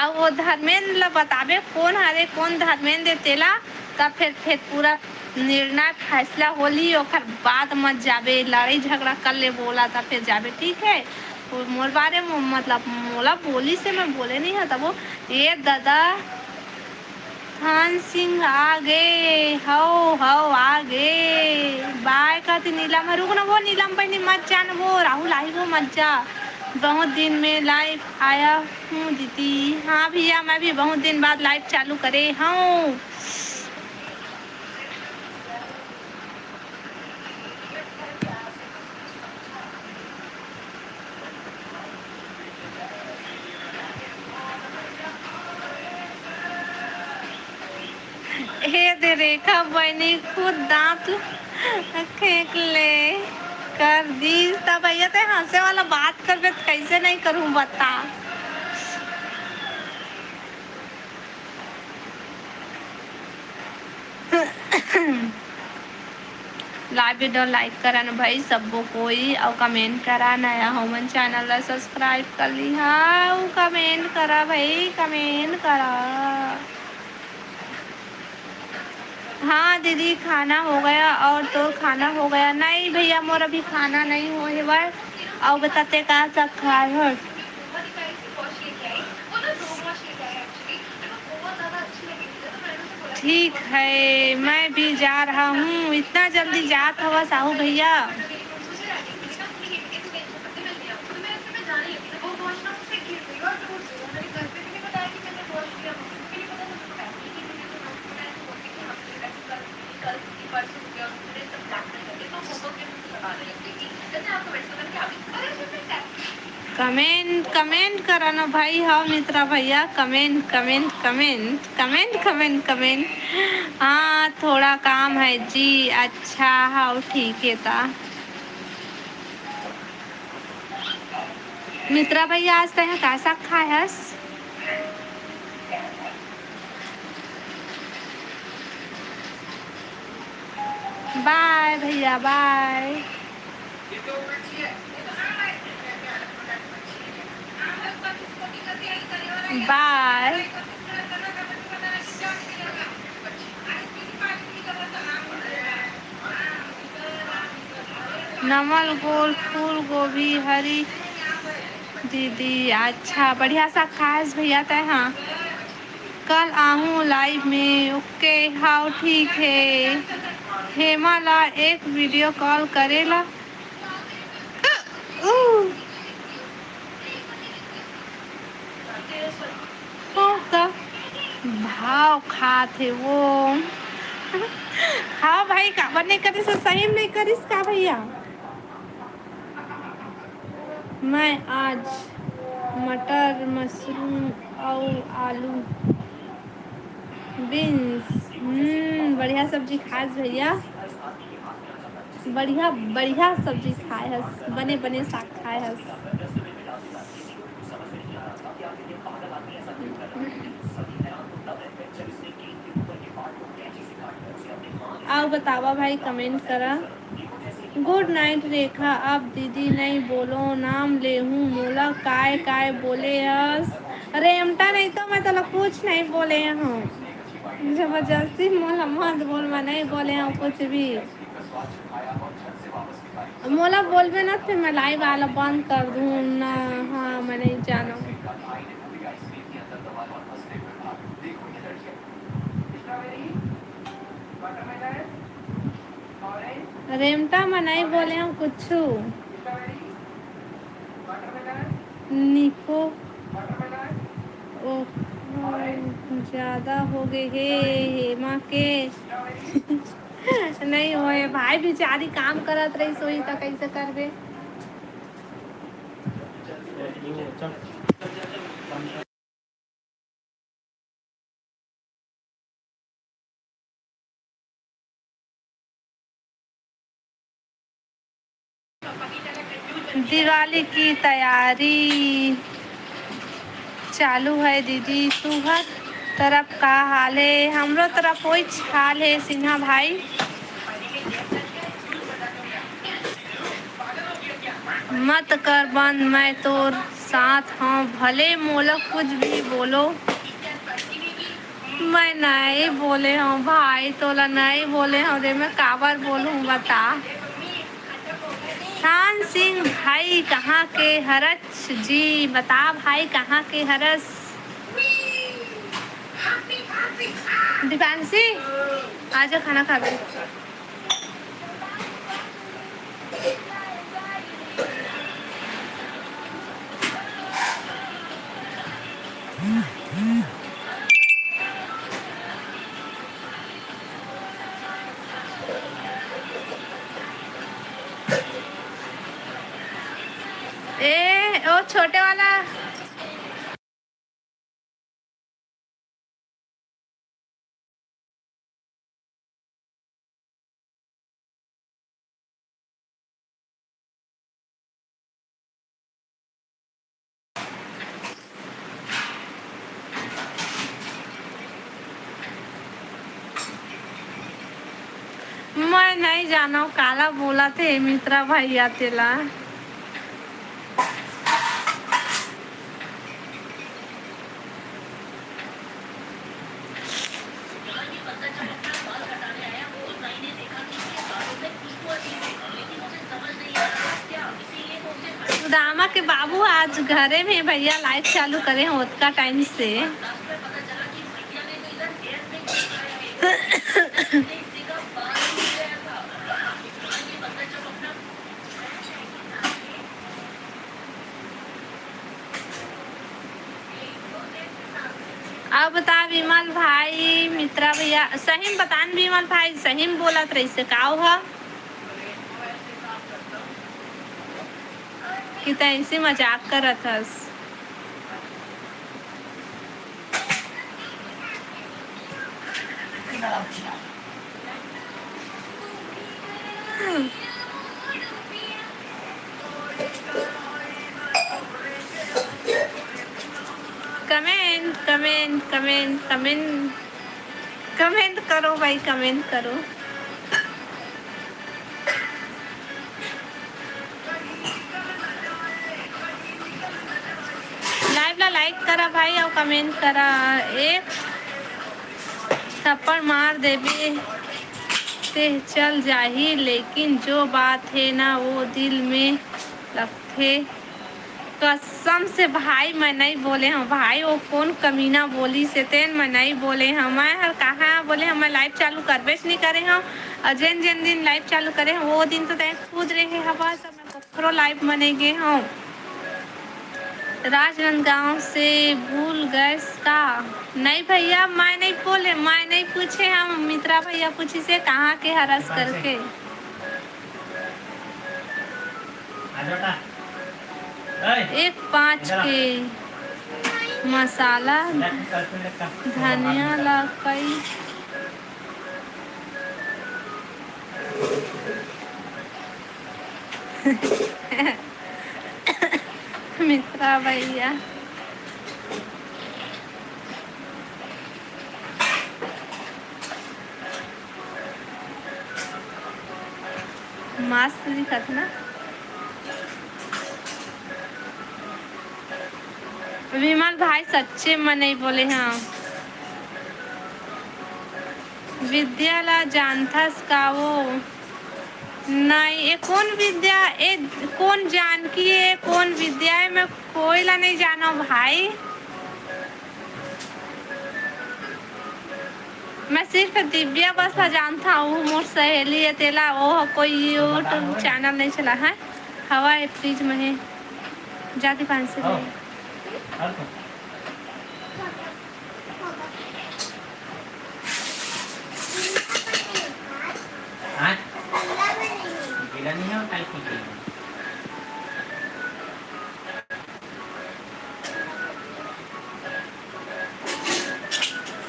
अउ वो धर्मेंद्र ला बताबे, कोन हरे, कोन धर्मेंद्र तेला, तब फिर, फिर पूरा निर्णय फैसला होली, ओकर बाद मत जाबे, लड़ाई झगड़ा कर ले बोला, तब फिर जाबे, ठीक है? वो मोर बारे में, मतलब, मोला बोली से मैं बोले नहीं है, तब वो, ये दादा, हन सिंह आ गे, हव, हव, आ गे। बाय कहती नीलम ह, रुक ना वो नीलम बहिनी, मत जा ना वो, राहुल आही वो, मत जा। बहुत दिन में लाइव आया हूँ दीदी। हाँ भैया, मैं भी बहुत दिन बाद लाइव चालू करे हूँ। हे दे रेखा बहिनी खुद दांत खेंक ले कर दी। तब भैया ते हंसे वाला बात करबे त कैसे नहीं करूं बता। लाइव वीडियो लाइक करा न भाई सब्बो कोई, अउ कमेंट करा। नया हो मन चैनल ला सब्सक्राइब कर लिहा अउ कमेंट करा भाई, कमेंट करा। हाँ दीदी, खाना हो गया और तोर खाना हो गया? नहीं भैया, मोर अभी खाना नहीं हो हेवय। अउ बता, ते का साग खाए हस? ठीक है, मैं भी जा रहा हूँ। इतना जल्दी जात हवा साहू भैया? कमेंट, कमेंट करा ना भाई। हाँ मित्रा भैया, comment, comment, comment, comment, comment, comment, comment. हाँ, थोड़ा काम है जी। अच्छा, हाँ, ठीक है ता। मित्रा भैया, आज तैं का साग खाए हस? बाय भैया, बाय। बाय। नमल गोल फूल गोभी हरी दीदी। अच्छा, बढ़िया साग खाए हस भैया तैं। हाँ, कल आहूँ लाइव में। ओके, हाव, ठीक है। हेमा ला एक वीडियो कॉल करे ला। उ। हो का? भाव खात हे वो। हाँ भाई, काबर नहीं करिस? सही में नहीं करिस का भैया? मैं आज मटर, मशरूम अउ आलू, बीन्स, हम्म, बढ़िया सब्जी खास भैया। बढ़िया, बढ़िया सब्जी खाए हस, बने, बने साग खाए हस। अउ बतावा भाई, कमेंट करा। गुड नाइट रेखा, अब दीदी नइ बोलो, नाम लेहूँ, मोला काय काय बोले हस? रेमटा नहीं तो मैं तोला कुछ नहीं बोले हूँ। जबरदस्ती मोला मत बोल, मैं नहीं बोले हूँ कुछ भी। मोला बोलबे ना, फिर मैं लाइव आला बंद कर दूँ ना। हाँ, मैं नहीं जानव। रेमटा में नहीं बोले हूँ कुछ। निको, ओ, ज्यादा हो गए हे हेमा के। नहीं होए भाई, बेचारी काम करत रही सोई त कैसे करबे? दिवाली की तैयारी चालू है दीदी। तुहर तरफ का हाल है? हमरो तरफ वही हाल है सिन्हा भाई। मत कर बंद, मैं तोर साथ हूँ, भले मोला कुछ भी बोलो। मैं नहीं बोले हूँ भाई, तोला नहीं बोले हूँ रे, मैं काबर बोलूँ बता। खान सिंह भाई कहाँ के हरस जी, बता भाई कहाँ के हरस। दीपांशी, आजा खाना खाबे। ए, ओ छोटे वाला। मैं नहीं जानव काला बोलत हे मित्रा भैया तेला। सुदामा के बाबू आज घरे में भैया, लाइव चालू करे हैं ओतका टाइम से। अब बता विमल भाई, मित्रा भैया, सही में बता न विमल भाई, सही में बोलत रहिसे का ओहा? कि तैं ऐसे मजाक करत हस। Comment, comment, comment, comment, comment करो भाई, कमेंट करो। लाइव ला लाइक करा भाई, अउ कमेंट करा। एक थप्पड़ मार देबे ते चल जाही, लेकिन जो बात हे ना, वो दिल में लगथे। कसम से भाई, मैं नहीं बोले हूँ भाई, वो कौन कमीना बोलिस हे तेन, मैं नहीं बोले हूँ। मैं हर कहाँ बोले हूँ, मैं लाइव चालू करबेच नहीं करे हूँ। और जेन जेन दिन लाइव चालू करे हूँ, वो दिन तो तैं खुद रहे हवा, तो मैं कखरो लाइव में नहीं गे हूँ। राजनांदगांव से भूल गए का? नहीं भैया, मैं नहीं बोले, मैं नहीं पूछे हूँ, मित्रा भैया पूछिस हे कहाँ के हरस करके। एक पाँच के मसाला धनिया ला कई मित्रा भैया। मस्त दिखत ना। विमल भाई सच्चे म नहीं बोले हाँ। विद्या ला जानथस का वो? नहीं, ये कौन विद्या? ये कौन जानकी है? कौन विद्या है? मैं कोई ला नहीं जानो भाई। मैं सिर्फ दिव्या बस ला जानता हूँ, मोर सहेली है तेला, वो कोई YouTube चैनल नहीं चला है। हवा है फ्रिज में है, जाती पानी से ले। हाँ? गीला नहीं है, वो टाइट नहीं है।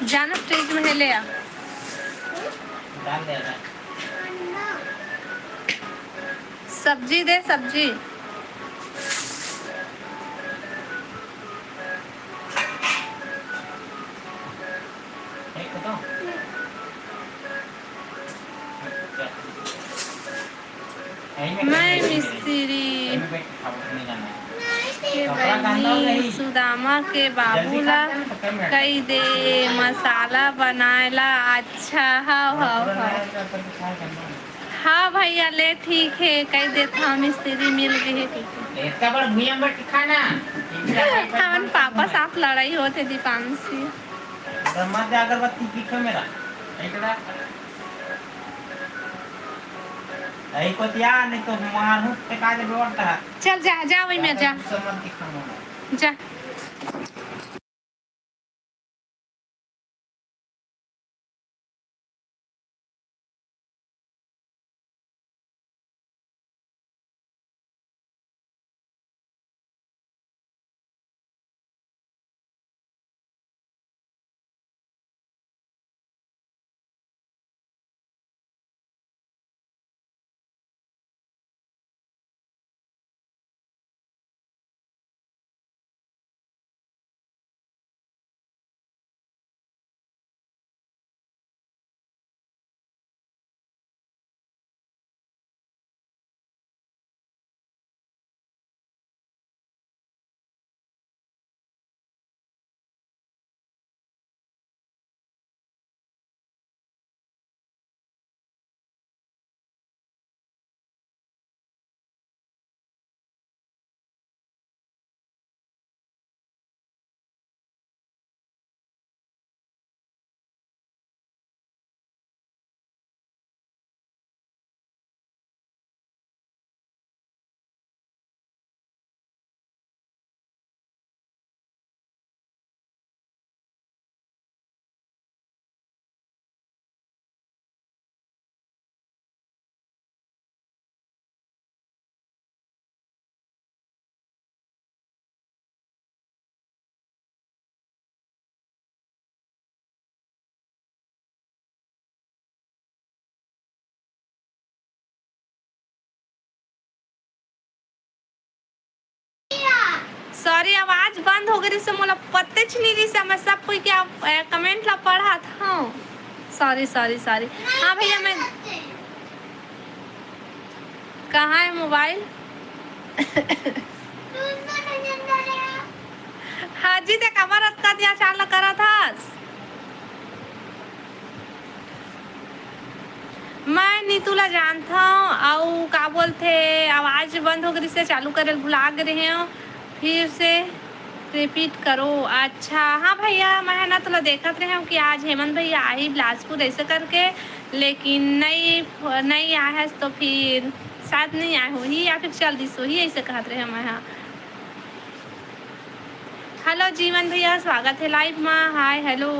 जाना फ्रिज में है, ले आ। डाल दे, डाल। सब्जी दे, सब्जी। एक तो। अच्छा। यहीं में मैं बैठ, यहीं में बैठ। मिस्त्री। यहीं में बैठ, खाओ, नहीं जाना है। ए बहिनी, सुदामा के बाबू ला कही दे मसाला बनाए ला। अच्छा, हव, हव, हव। हाँ भैया, ले ठीक हे, कही देत हव, मिस्त्री मिल गे हे, ठीक हे। इतना बड़ भुइयां में बैठ के खाना। हमन पापा साथ लड़ाई होत हे, दीपांशी। मत जा, अगरबत्ती दिखा मेरा। इतना। यही को दिया, नहीं तो मारू, फेंका दे, बेवड़ता है। चल जा, जा वही में जा। गुस्सा मत दिखा मोला। जा। सॉरी, आवाज बंद हो गई से मोला पत्तेच नहीं रही से। मैं सब कोई के आप, ए, कमेंट ला पढ़त हूँ। Sorry, sorry, sorry. हाँ भैया, मैं, कहाँ है मोबाइल? हाँ जी, देख, हमारा कद या चाल करत हस। मैं नीतू ला जानथव, अउ का बोलथे, आवाज बंद हो गई से, चालू करे ल भुला गे रहे हो, फिर से रिपीट करो। अच्छा, हाँ भैया, मैं ह ना तोला देखत रहे हूँ कि आज हेमंत भैया आही बिलासपुर ऐसे करके, लेकिन नहीं, नहीं आए हस तो फिर शायद नहीं आए होही या फिर चल दिस होही, ऐसे कहत रहे मैं ह। हेलो जीवन भैया, स्वागत है लाइव मा। हाय, हेलो।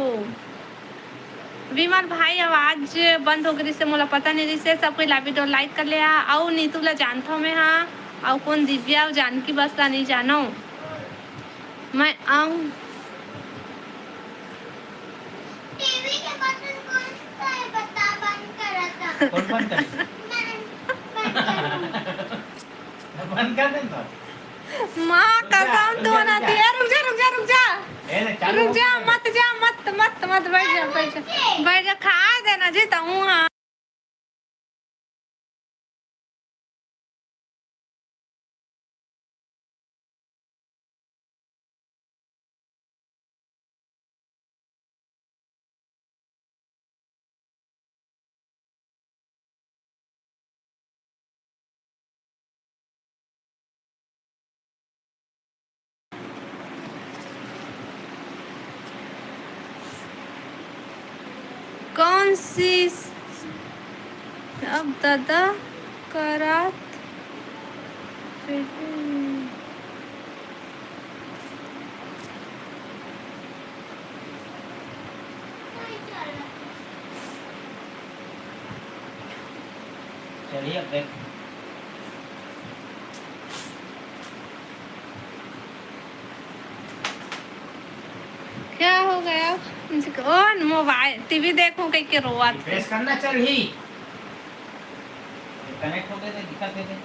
विमल भाई, आवाज बंद हो गई से मोला पता नहीं रही से। सब कोई लाइव वीडियो लाइक कर ले। अउ नीतू ला जानथव मैं हा, अउ कौन दिव्या अउ जानकी बस ला नहीं जानो मैं। अउ टीवी के बटन कौन सा है बता, बंद करा था। कौन बंद करे? मैं बंद करूँ। बंद कर दे तो। माँ कसम, तू ना दिया। रुक जा, रुक जा, रुक जा। ए, ले, चालू रुक जा, मत जा, मत, मत, मत, बैठ जा, बैठ जा, बैठ जा, खा देना जी, तहूँ हाँ। कौन सी अब दादा करात चलिए, अब देख। क्या हो गया? कौन मोबाइल, टीवी देखूं कह के रोवत। रिफ्रेश करना चल ही। कनेक्ट हो गए थे, दिक्कत है।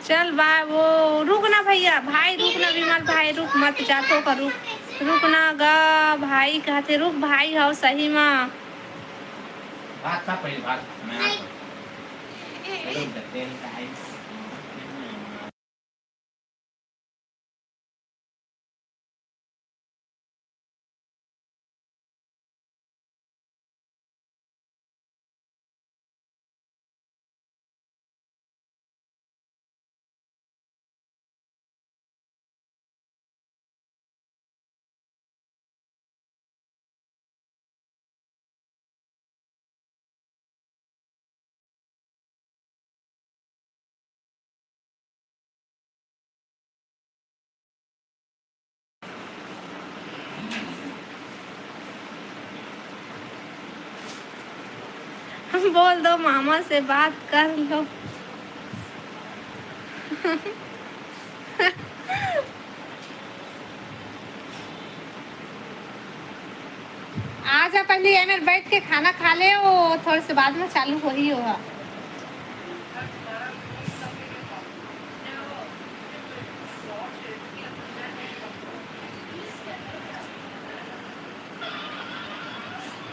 चल बा, वो रुक ना भैया, भाई रुक ना, विमल भाई रुक, मत जा तो कर, रुक, रुक ना गा भाई, कहते रुक भाई, हव सही मा। बात था पहले, बात मैं आ बोल दो, मामा से बात कर लो। आजा, पहले एमेर बैठ के खाना खा ले, वो थोड़े से बाद में चालू होही ओहा।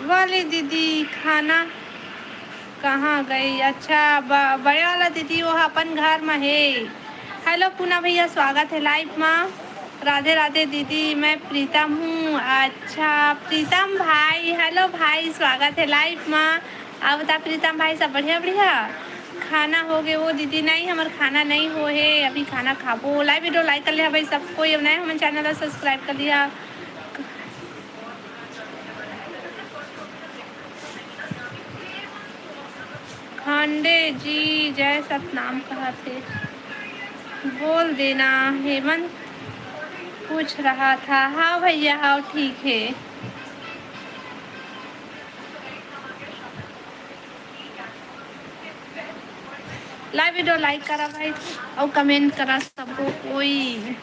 वाली दीदी, खाना कहाँ गई? अच्छा, ब-, बड़े वाला दीदी, वो अपन घर में है। हेलो पूना भैया, स्वागत है लाइव में। राधे राधे दीदी, मैं प्रीतम हूँ। अच्छा प्रीतम भाई, हेलो भाई, स्वागत है लाइव में। अब बता प्रीतम भाई, सब बढ़िया? बढ़िया। खाना हो गए वो दीदी? नहीं, हमार खाना नहीं हो है, अभी खाना खाबो। लाइव वीडियो लाइक कर लिया भाई सब कोई, अब नए हमारे चैनल ला सब्सक्राइब कर लिया। खांडे जी जय सतनाम कहा थे, बोल देना। हेमंत पूछ रहा था। हाँ भैया, हाँ ठीक है। लाइव वीडियो लाइक करा भाई, और कमेंट करा सबको कोई।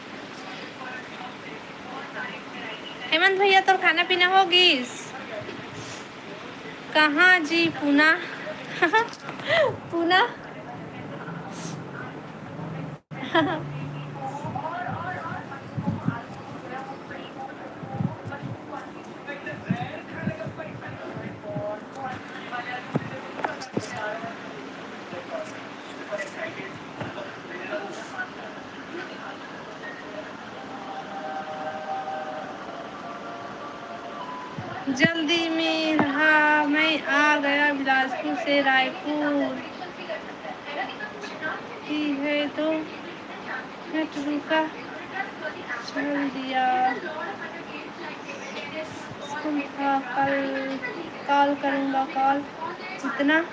हेमंत भैया, तोर खाना पीना हो गिस? कहाँ जी पूना? पूना। जल्दी में रहा, मैं आ गया बिलासपुर से रायपुर। की है तो नेट रुका, चल दिया। स्कूल था, कल कॉल करूँगा, कॉल इतना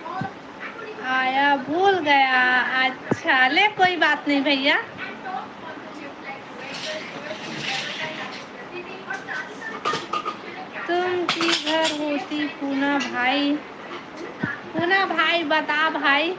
आया भूल गया। अच्छा, ले कोई बात नहीं भैया। तुम किधर होती पूना भाई? पूना भाई बता भाई।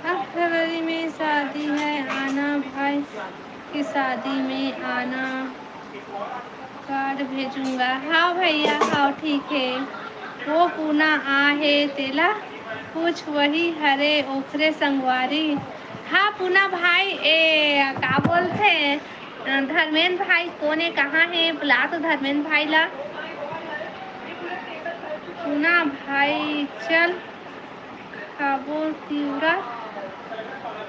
अब फरवरी में शादी है, आना भाई की शादी में आना, कार्ड भेजूंगा। हाँ भैया, हाँ ठीक है। वो पूना आ है तेला पूछ, वही हरे ओखरे संगवारी। हाँ पूना भाई, ए का बोलते, धर्मेंद्र भाई कोन ए, कहाँ है? बुला तो धर्मेंद्र भाई ला। पूना भाई चल खाबो तिवरा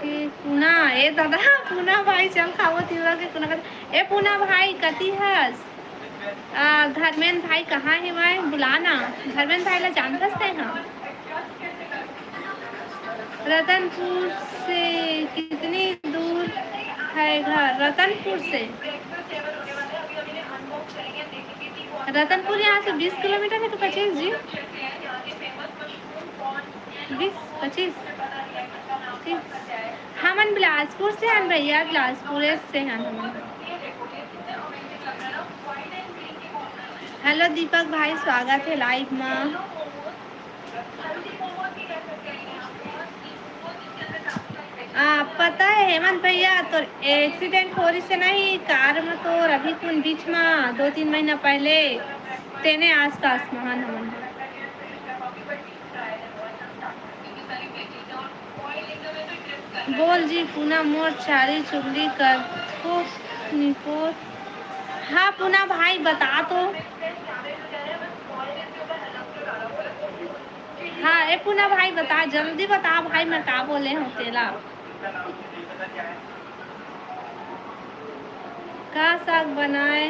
के कुना। ए दादा, पूना भाई चल खाबो तिवरा के कुना। ए पूना भाई कति हस? आ, धर्मेंद्र भाई कहाँ हे? मैं बुलाना। धर्मेंद्र भाई ला जानथस ते? हाँ। रतनपुर से कितनी दूर है घर? रतनपुर से, रतनपुर यहाँ से बीस किलोमीटर है तो पच्चीस जी, बीस पच्चीस। ठीक। हमन बिलासपुर से हन भैया, बिलासपुर से हन हमन। हेलो दीपक भाई, स्वागत है लाइव में। आ, पता है हेमंत भैया, तोर एक्सीडेंट हो रही से नहीं, कार में तोर अभी कुन बीच में दो तीन महीना पहले, तेने आसपास महान हमन। बोल जी पूना, मोर चारी चुगली कर थो निपोर। हाँ पूना भाई, बता तो। हाँ, ए पूना भाई, बता, जल्दी बता भाई, मैं का बोले हूँ तेला। का साग बनाए?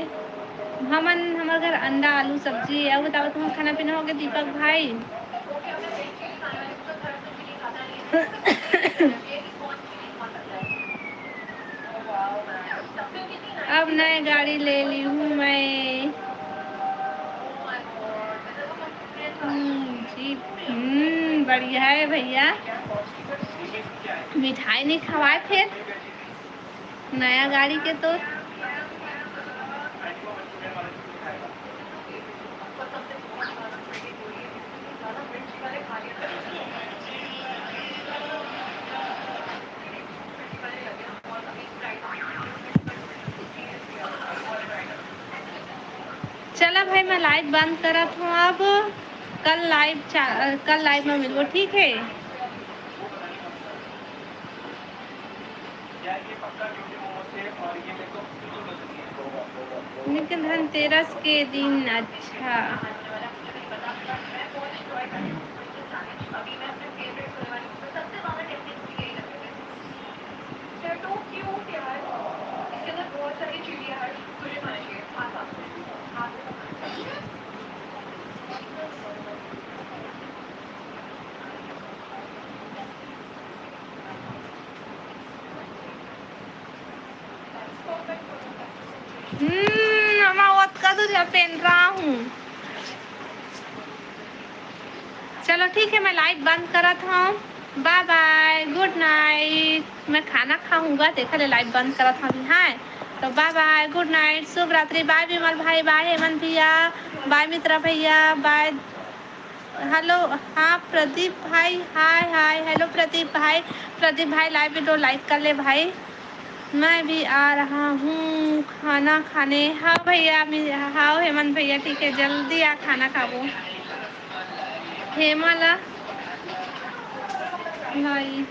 हमन, हमर घर अंडा, आलू, सब्जी। अउ बताओ, तुम्हार खाना पीना हो गया, दीपक भाई? अब नए गाड़ी ले ली हूँ मैं। हम्म, जी, हम्म, बढ़िया है भैया। मिठाई नहीं खवाए फिर नया गाड़ी के तो। चला भाई, मैं लाइव बंद करत हूँ अब। कल लाइव चा-, कल लाइव में मिलबो, ठीक है? लेकिन धनतेरस के दिन, अच्छा। हम्म, अम्मा, ओतका दूरिया पेंदरा हूँ। चलो ठीक है, मैं लाइव बंद करत हूँ। बाय बाय, गुड नाइट। मैं खाना खाऊंगा, देखा ले लाइव बंद करत हूँ अभी। हाँ, तो बाय बाय, गुड नाइट, शुभ रात्रि। बाय विमल भाई, बाय हेमंत भैया, बाय मित्रा भैया, बाय। हेलो, हाँ प्रदीप भाई, हाय हाय। हेलो प्रदीप भाई, प्रदीप भाई, लाइव वीडियो लाइक कर ले भाई। मैं भी आ रहा हूँ खाना खाने। हाँ भैया, मैं, हाँ हेमंत भैया, ठीक है, जल्दी आ, खाना खाबो। हेमा ला भाई,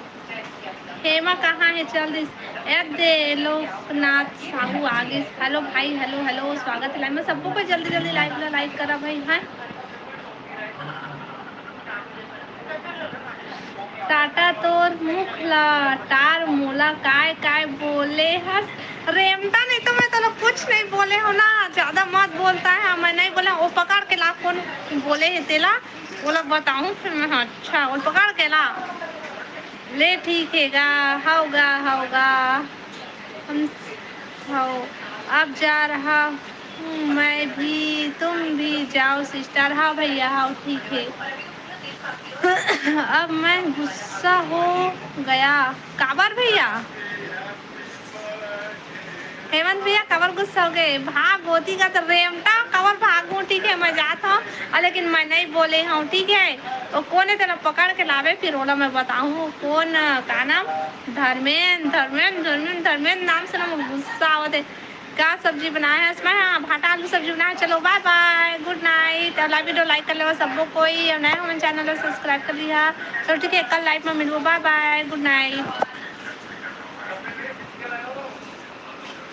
हेमा कहाँ है? चल दिस। ए दे, लोकनाथ साहू आ गिस। हेलो भाई, हेलो हेलो, स्वागत है लाइव में। सबको कोई जल्दी जल्दी लाइव ला लाइक करा भाई। हाँ, टाटा तोर मुख ला, टार मोला काय काय बोले हस। रेमटा नहीं तो मैं तोला कुछ नहीं बोले हो ना, ज्यादा मत बोलता है। हाँ, मैं नहीं बोला, वो पकड़ के ला, कौन बोले है तेला, वो लोग बताऊँ फिर मैं। हाँ, अच्छा, वो पकड़ के ला। ले ठीक है गा, होगा, होगा। हम, हो, अब जा रहा हूँ मैं भी, तुम भी जाओ सिस्टर। हाँ भैया, हाँ, ठीक है। अब मैं गुस्सा हो गया। काबर भैया? हेमंत भैया, काबर गुस्सा हो गए? भाग होती का तो रेमटा, काबर भागूं? ठीक है, मैं जात हूँ, और लेकिन मैं नहीं बोले हूँ, ठीक है? वो कौन है, तेला पकड़ के लावे, फिर ओला मैं बताऊँ कौन, का नाम, धर्मेंद्र, धर्मेंद्र, धर्मेंद्र, धर्मेंद्र नाम से ना मोर गुस्सा आवत है। का सब्जी बनाए है? इसमें, हाँ, भाटा आलू सब्जी बनाए है। चलो, बाय बाय, गुड नाइट। और लाइव वीडियो लाइक कर लेवा सबको कोई, और नए हो मन चैनल ला सब्सक्राइब कर लिहा। चलो, ठीक है, कल लाइव में मिलबो। बाय बाय, गुड नाइट।